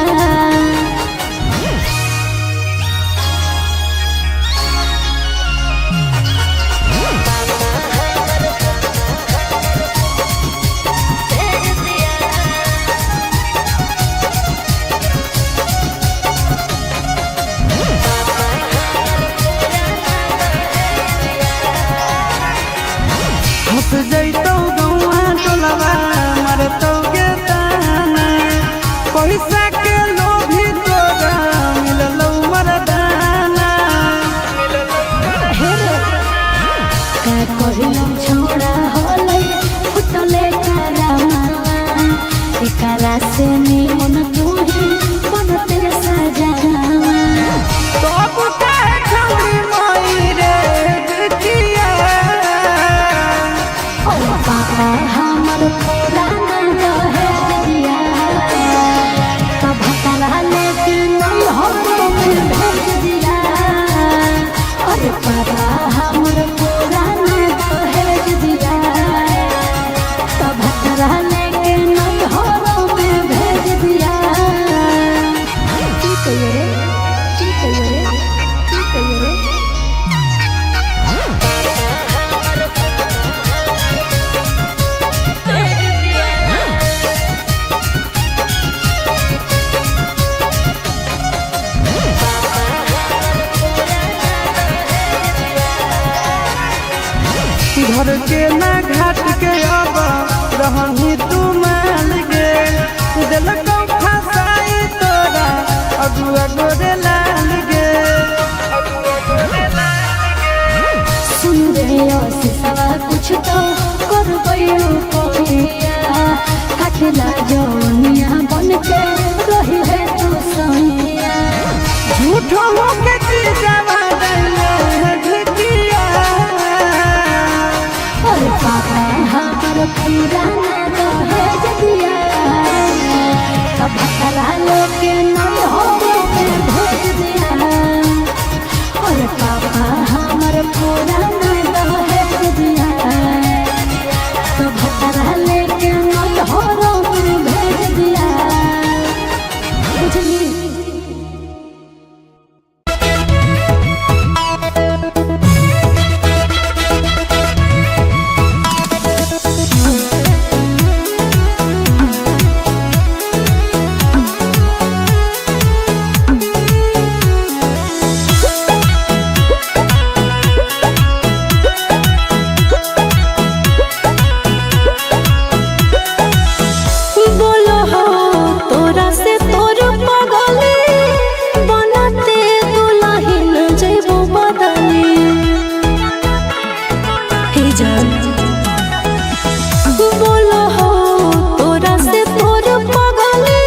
हंस जैतौ गौआ टोलवा मरतौ गे ताना। पैसा के लोभी तोरा मिललौ मरदाना। का कहिलम छोड़ा होलै फुटले करामा, एकरा से निमन तूही बनते सजावा। तब काहे छौरी माई रे जितिया। ओ घर के ना घाट के अब रहनी तू मान गे। दिल को फसाई तोरा अगुआ गोरे लाल गे। सुन रे सवा कुछ तो करबैयो कोइया, काटला जौनिया बन के रही है तू सैया। झूठो होके जीजावा दैले झुकिया। और पापा हमर पुराना दहेज दिया, तब भतरा लेके नहीं हो भेज दिया। और पापा हमर पुराना दहेज दिया, तब भतरा लेके नहीं हो भेज दिया। बुझली? बोलो हो तोरा से तोर पगले बनते दुलहिन जइबो बदले। हे जान बोलो हो तोरा से तोर पगले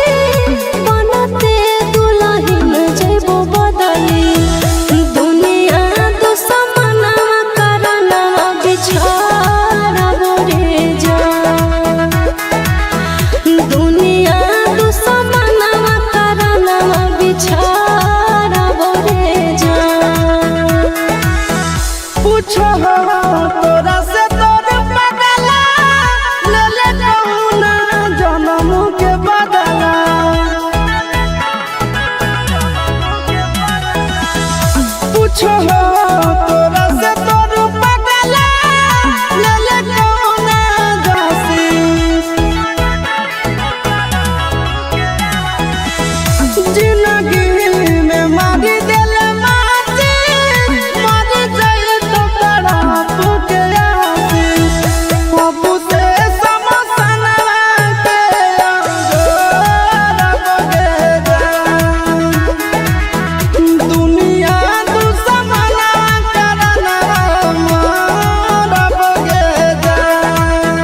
बनते दुलहिन जइबो बदले। दुनिया दुश्मनवा करनवा बिछाड़बो रे जान। दुनिया दुश्मनवा करनवा बिछाड़बो रे जान। पूछो तोरा से तोर बदला ले ले कौना जन्म के बदला। पूछो तोरा से तोर बदला ले ले कौना जासी। जिंदगी में मारी दिल माची मर जाए तो बड़ा के आसी। बाबू से समसनवा के अंगोरा के जान। दुनिया दुश्मनवा करनवा मारब गे जान।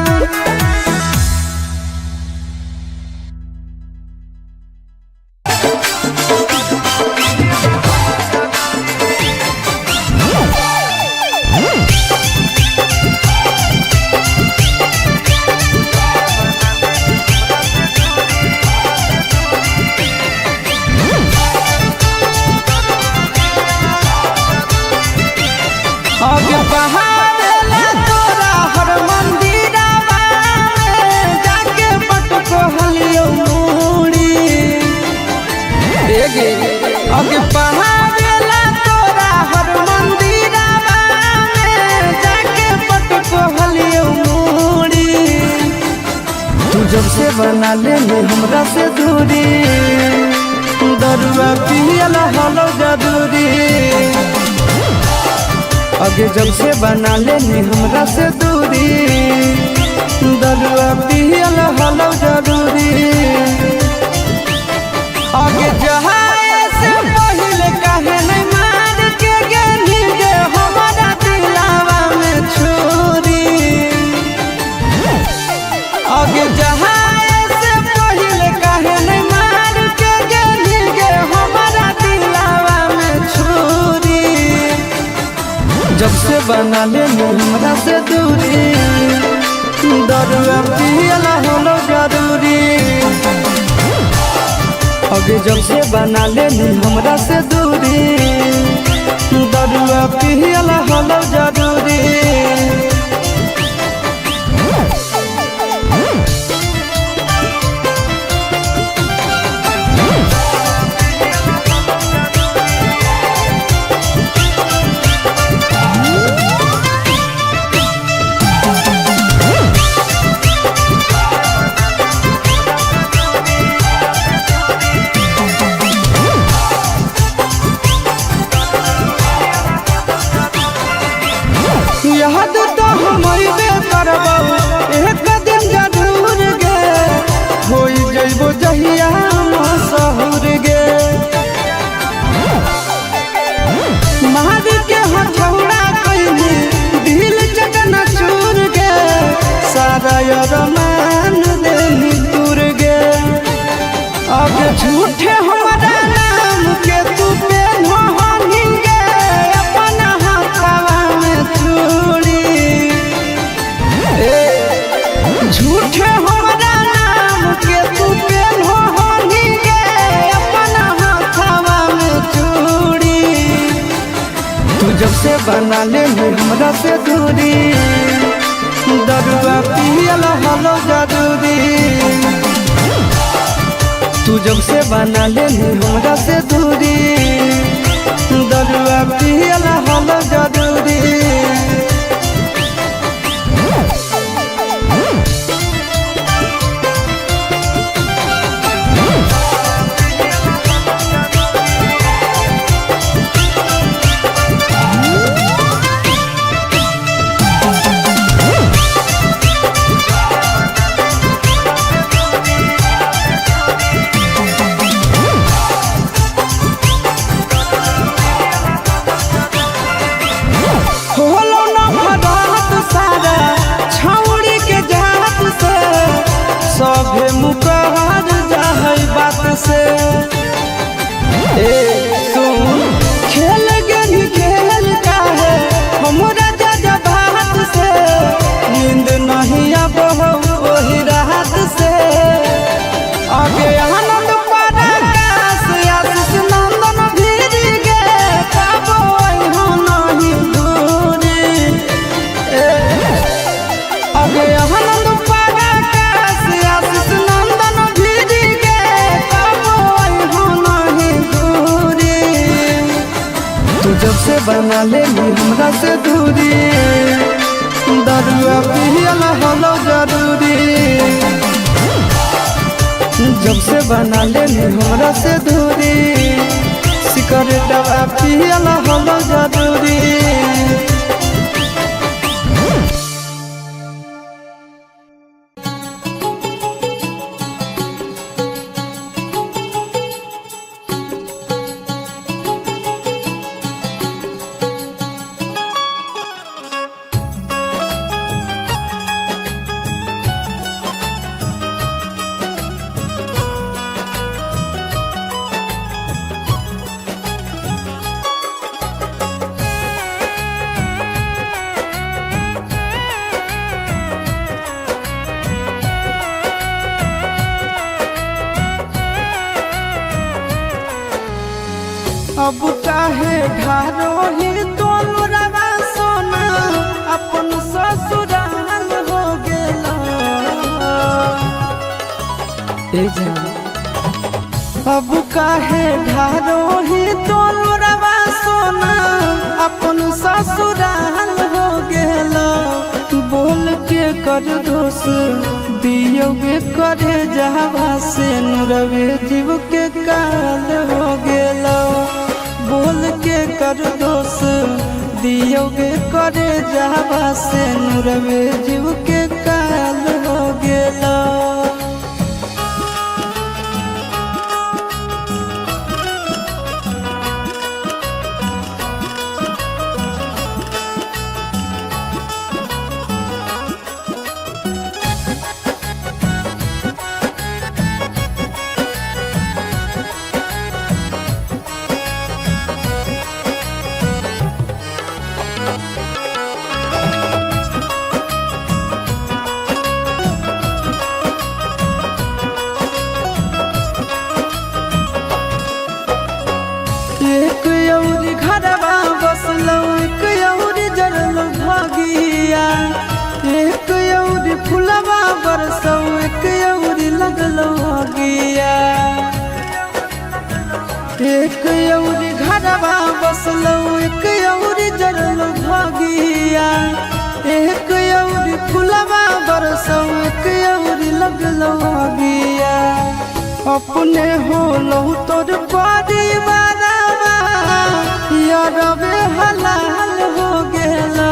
अब बहावेला तोरा हर मंदिरवा में जाके पटको हलियो मूड़ी। एगे अब बहावेला तोरा हर मंदिरवा में जाके पटको हलियो मूड़ी। तू जब से बना ले हमरा से दूरी, दरुआ पियला हलो जरूरी। अगे जब से बना लेनी हमरा से दूरी, दरुआ पियल हलो जरूरी। अगे जहाए से पहले काहे नहीं मार के गेनी गे हमारा दिलावा में छुरी। अगे जहाए से पहले काहे नहीं मार के गेनी गे हमारा दिलावा में छुरी। जब से बना ले हमरा से दूरी, दरुआ पियला होलो जरूरी। अगे जब से बना ले हमरा से दूरी, दरुआ पियला होलो जरूरी। याद तो कमैबे करबौ एक दिन जरूर गे, होई जइबो जहिया मशहूर गे। मार के हथौड़ा कइली दिल चकना चूर गे, सारा अरमान देनी दूर गे। अब झूठे हमारा नाम के तू पेन्हो गे, अपना हाथवा में चूड़ी। ए झूठे हमारा नाम के तू पेन्हो गे, अपना हाथवा में चूड़ी। तू जब से बना ले हमरा से दूरी, दरुआ पियल हलो जरूरी। तू जब से बना ले हमरा से दूरी, दरुआ पियल हलो जरूरी। होलो न भरात सारा छौड़ी के जात से, सभे मुकर जाहै बात से। ए सुन खेल गेनी खेल काहे हमरा जा बात से, नींद नहीं आबो ओही रात से। आगे आनंद पराकाश आशीष नंदन भीर गे, पाबो अइहो नहीं दूरी। अगे आनंद पराकाश आशीष नंदन भीर गे, पाबो अइहो नहीं दूरी। तू जब से बना ले हमरा से दूरी, दरुआ पियल हलो जरूरी। जब से बना ले हमरा से दूरी, सिगरेटवा पियल हलो जरूरी। अब काहे ढारो ही तोलुरवा सोना, अपन ससुराल हो गेला। ए जान अब काहे ढारो ही तोलुरवा सोना, अपन ससुराल हो गेला। बोल के कर दोष दियोगे करे जावा से, नुरवे जीव के काल हो गेला। बोल के कर दोष दियोगे करे जावा से, नुरवे जीव के काल हो गेला। एक यौरी घरवा बसलौ, एक यौरी जरलौ भागिया। एक यौरी फुलवा बरसौ, एक यौरी लगलौ अगिया। एक यौरी घरवा बसलौ, एक यौरी जरलौ भागिया। एक यौरी फुलवा बरसौ, एक यौरी लगलौ अगिया। अपने होलौ तोर परिवारवा, यारवे हलाल हो गेला।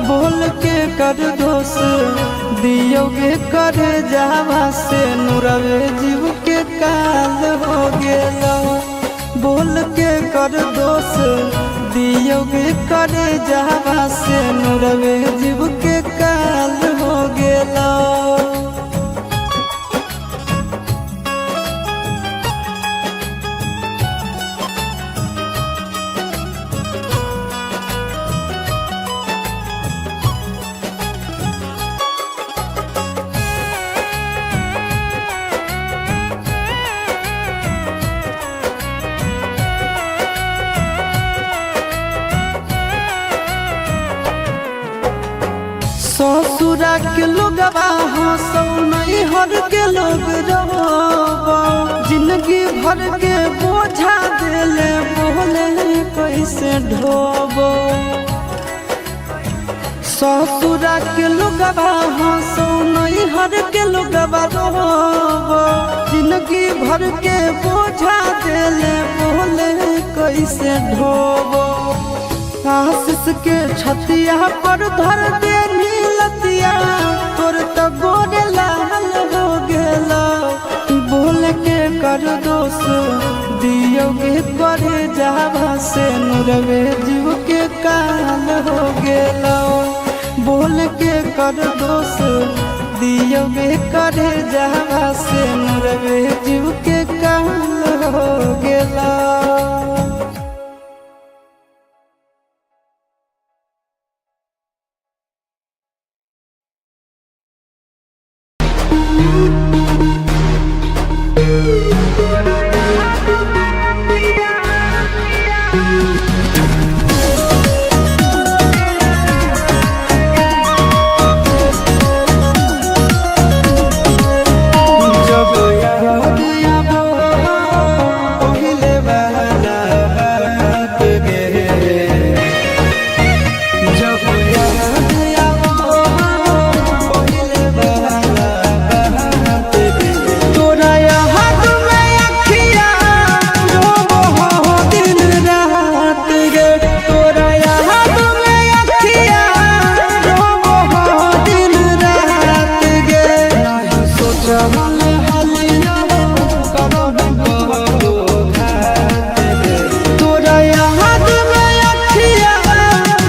बोल के दियोगे कर जावा से नुरवे जीव के काल हो गेलो। बोल के कर दोष दियोगे कर जावा से नुरवे जीव के काल हो गेलो। ससुरा के लोगवा हंसौ नैहर के लोग रोबो, जिंदगी भर के बोझा देले बोले कैसे ढोबो। ससुरा के लोगवा हंसौ नैहर के लोगवा रोबो, जिंदगी भर के बोझा देले बोले कैसे ढोबो। आशीष के छतिया पर धर दे नीलतिया, तोर तो गोरे लाल हो गेला। बोल के कर दोष दियोगे कर जावा से नुरवे जीव के काल हो गेला। बोल के कर दोष दियोगे कर जावा से नुरवे जीव के काल हो गेला। जब याद आबो पहिले वाला बात गे, जब याद आबो पहिले वाला बात गे, तोरा याद में अखिया रोबो हो दिन रात गे, तोरा याद में अखिया रोबो हो दिन रात गे। नाही सोचल हलिया करब कबो घात गे, तोरा याद में अखिया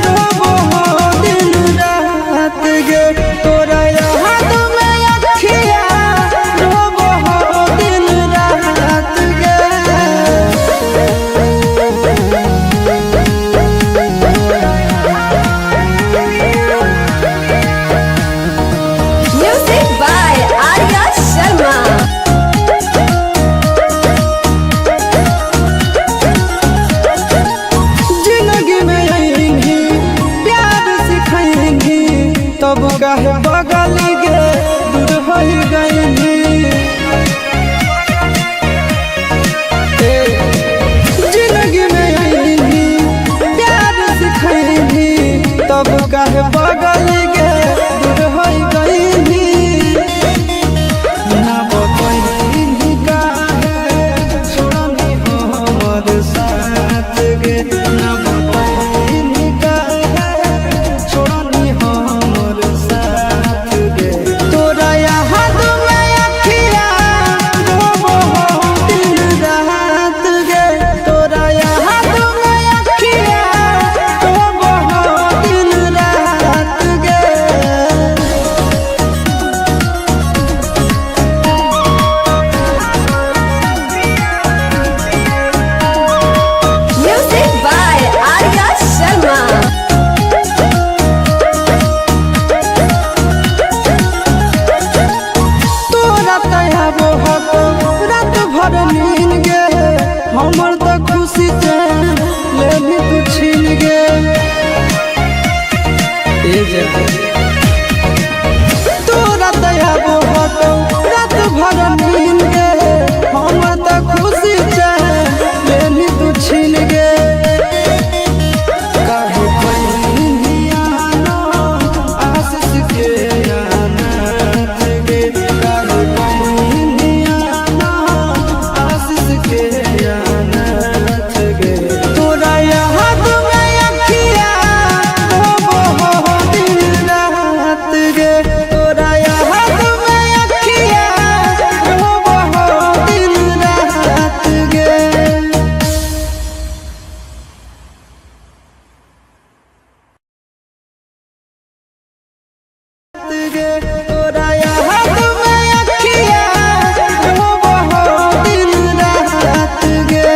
रोबो हो दिन रात गे, तोरा याद में अखिया रोबो हो दिन रात गे। Music by Arya Sharma. जिंदगी में आएंगी प्यार सिखाएंगी, तब काहे बगल गे दूर हो गएंगी। जिंदगी में आएंगी प्यार सिखाएंगी, तब काहे बगल गे दूर हो गएंगी। ना बतैनी काहे छोड़नी हमर साथ गे, ना बतैनी काहे छोड़नी हमर साथ गे। तोरा याद में अखिया रोबो हो दिन रात गे, तोरा याद में अखिया रोबो हो दिन रात गे। Music by Arya Sharma. तोरा तया बहुत रात भर नीन गे, हमर त खुशी चैन लेनी तू छीन गे। तोरा तया बहुत रात भर नीन गे, हमर त खुशी चैन लेनी तू छीन गे। काहे बहिनिया नो आशीष के अनाथ गे, काहे बहिनिया नो आशीष के अनाथ गे। तोरा याद में अखिया रोबो हो दिन गे तोरा याद में अखिया रोबहो दिन रात गे।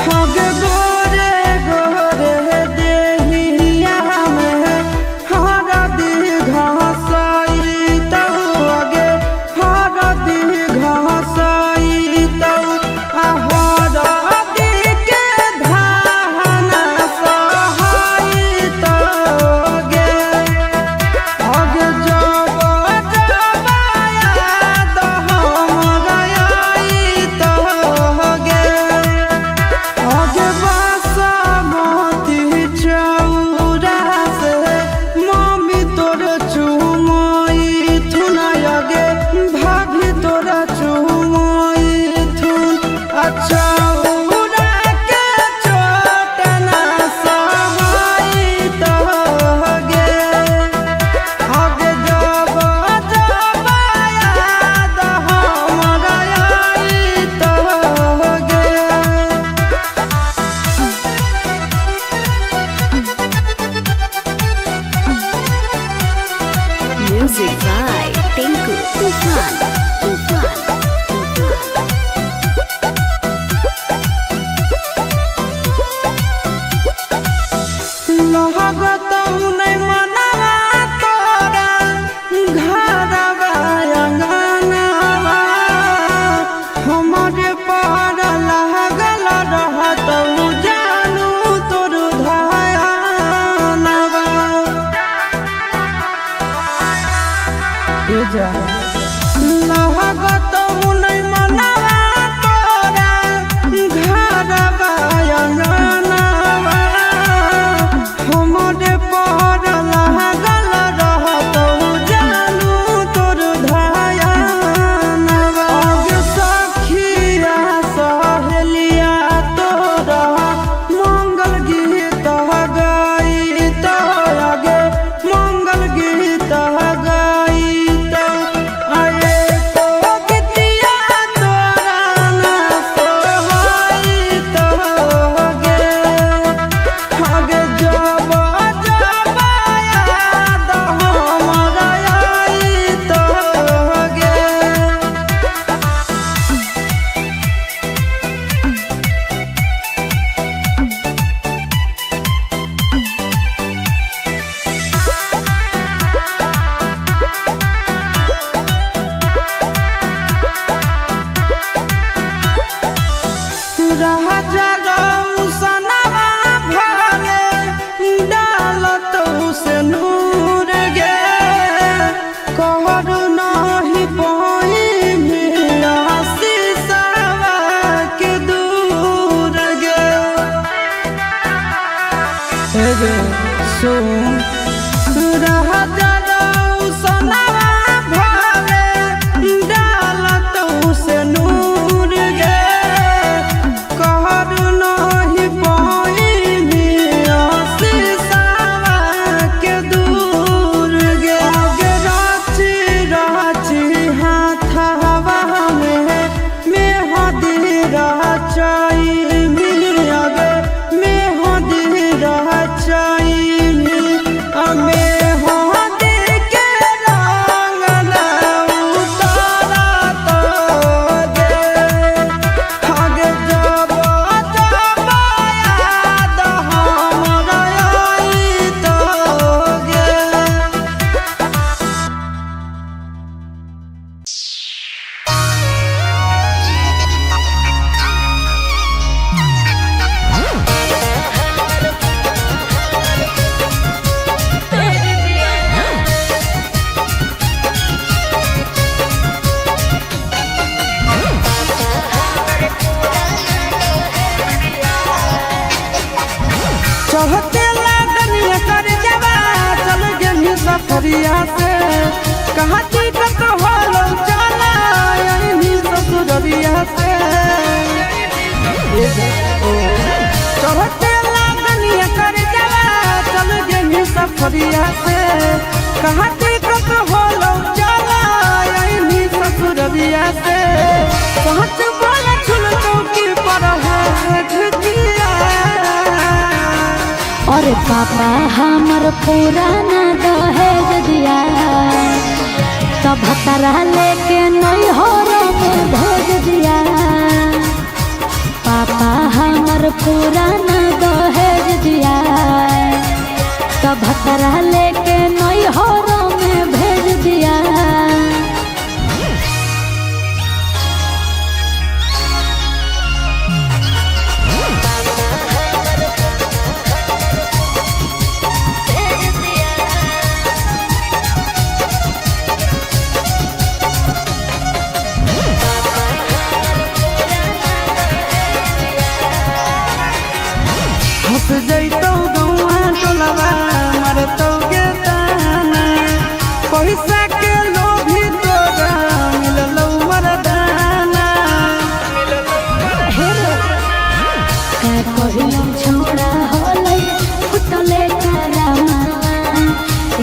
हग गोरे गोरे देहिया में हरदी घसाई तौ अगे हरदी घसाई तौ आ हरदी के धान सहाई तौ गे। हग जब जब याद हमरा आई तौ गे। आगे बासमती चौरा से मम्मी तोर चुमई थुन आगे भाभी तोरा चुमई थुन अच्छा के चोटना सहाई तो गे। आगे जब जब याद हमरा आई तो गे। Music by Tinku Tufan. Tufan. Tufan. लगतौ नै मनवा तोरा घरवा अंगनवा हमरे पार लागल रहतौ जानू तोर धयानवा। लगतौ नै मनवा तोरा घरवा अंगनवा हमरे पर लागल रहतौ जानू तोर धयानवा। आगे सखिया सहेलिया तोरा मंगल गीत गाई तो आगे मंगल गीत गाई तो आए तो गीतिया तोरा ना सोहाई तो गे। आगे जब जब याद हमरा आई तो गे। राजा रौसनवा भागे डालत से नूर गे कहरु नाही पाइनी आशीषवा के दूर गे। सुन राजा रौसनवा भागे डालत से नूर गे कहरु नाही पाइनी आशीषवा के दूर गे। आगे राची राची हाथवा में मेहदी रचाई मिल आगे मेहदी रचाई मेहदी के रंग ना उतारा तो गे। आगे जब जब याद हमरा आई तो गे। चढ़ते लागनिया कर जवा चल गेनी सफरिया से कहाँ टिकट होलो चला चढ़ते लागनिया कर जावा चल गेनी सफरिया से कहाँ टिकट होलो चला आईनी ससुरबिया से पहुँच बोला छुल चौकी पर है झुकिया। और पापा हमर पुराना दहेज दिया तब भतरा लेके नैहर में भेज दिया। पापा हमर पुराना दहेज दिया तब भतरा लेके नैहर में भेज दिया। हंस जैतौ गौआ टोलवा मरतौ गे ताना पैसा के लोभी तोरा मिललौ मरदाना। का कहियो छोड़ा होलै फुटले करामा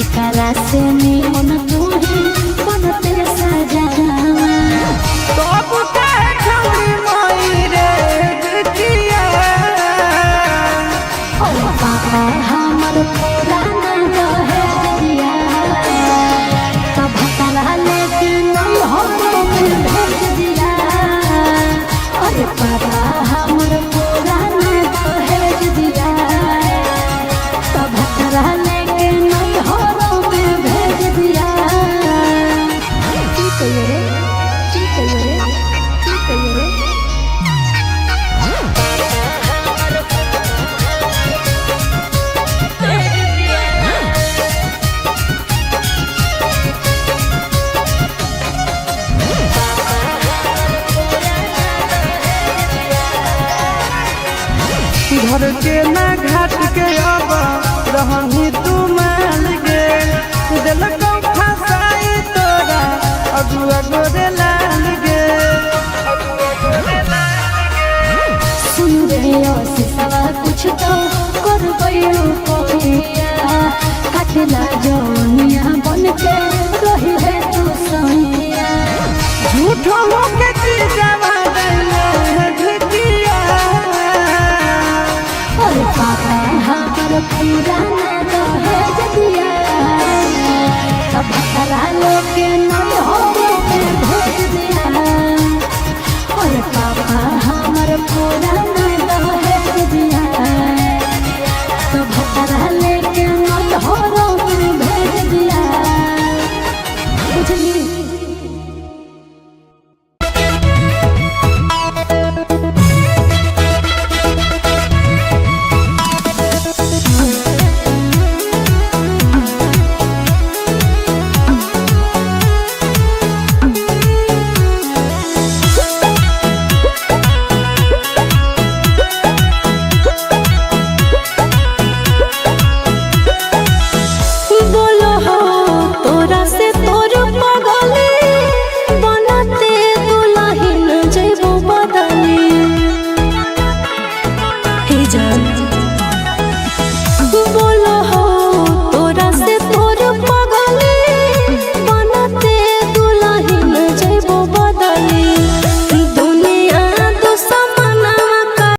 एकरा से निमन तूही बनते सजावा। तब काहे छौरी माई रे जितिया। ओ पापा हमर पुराना दहेज दिया तब भतरा लेके नैहर में भेज दिया। अरे पापा हमर पुराना दहेज दिया तब भतरा लेके नैहर में भेज दिया। की कहियो रे, की कहियो रे, की कहियो रे। घर के ना घाट के अब रहनी तू मान गे दिलकौ फसाई तोरा अगुआ गोरे लाल गे। सुन रे सवा कुछ तो करबैयो कोहिया काटला जौनिया बन के रही है तू सैया। झूठो होके चीजावा दैले झुकिया। और पापा हमर पुराना दहेज दिया तब भतरा लेके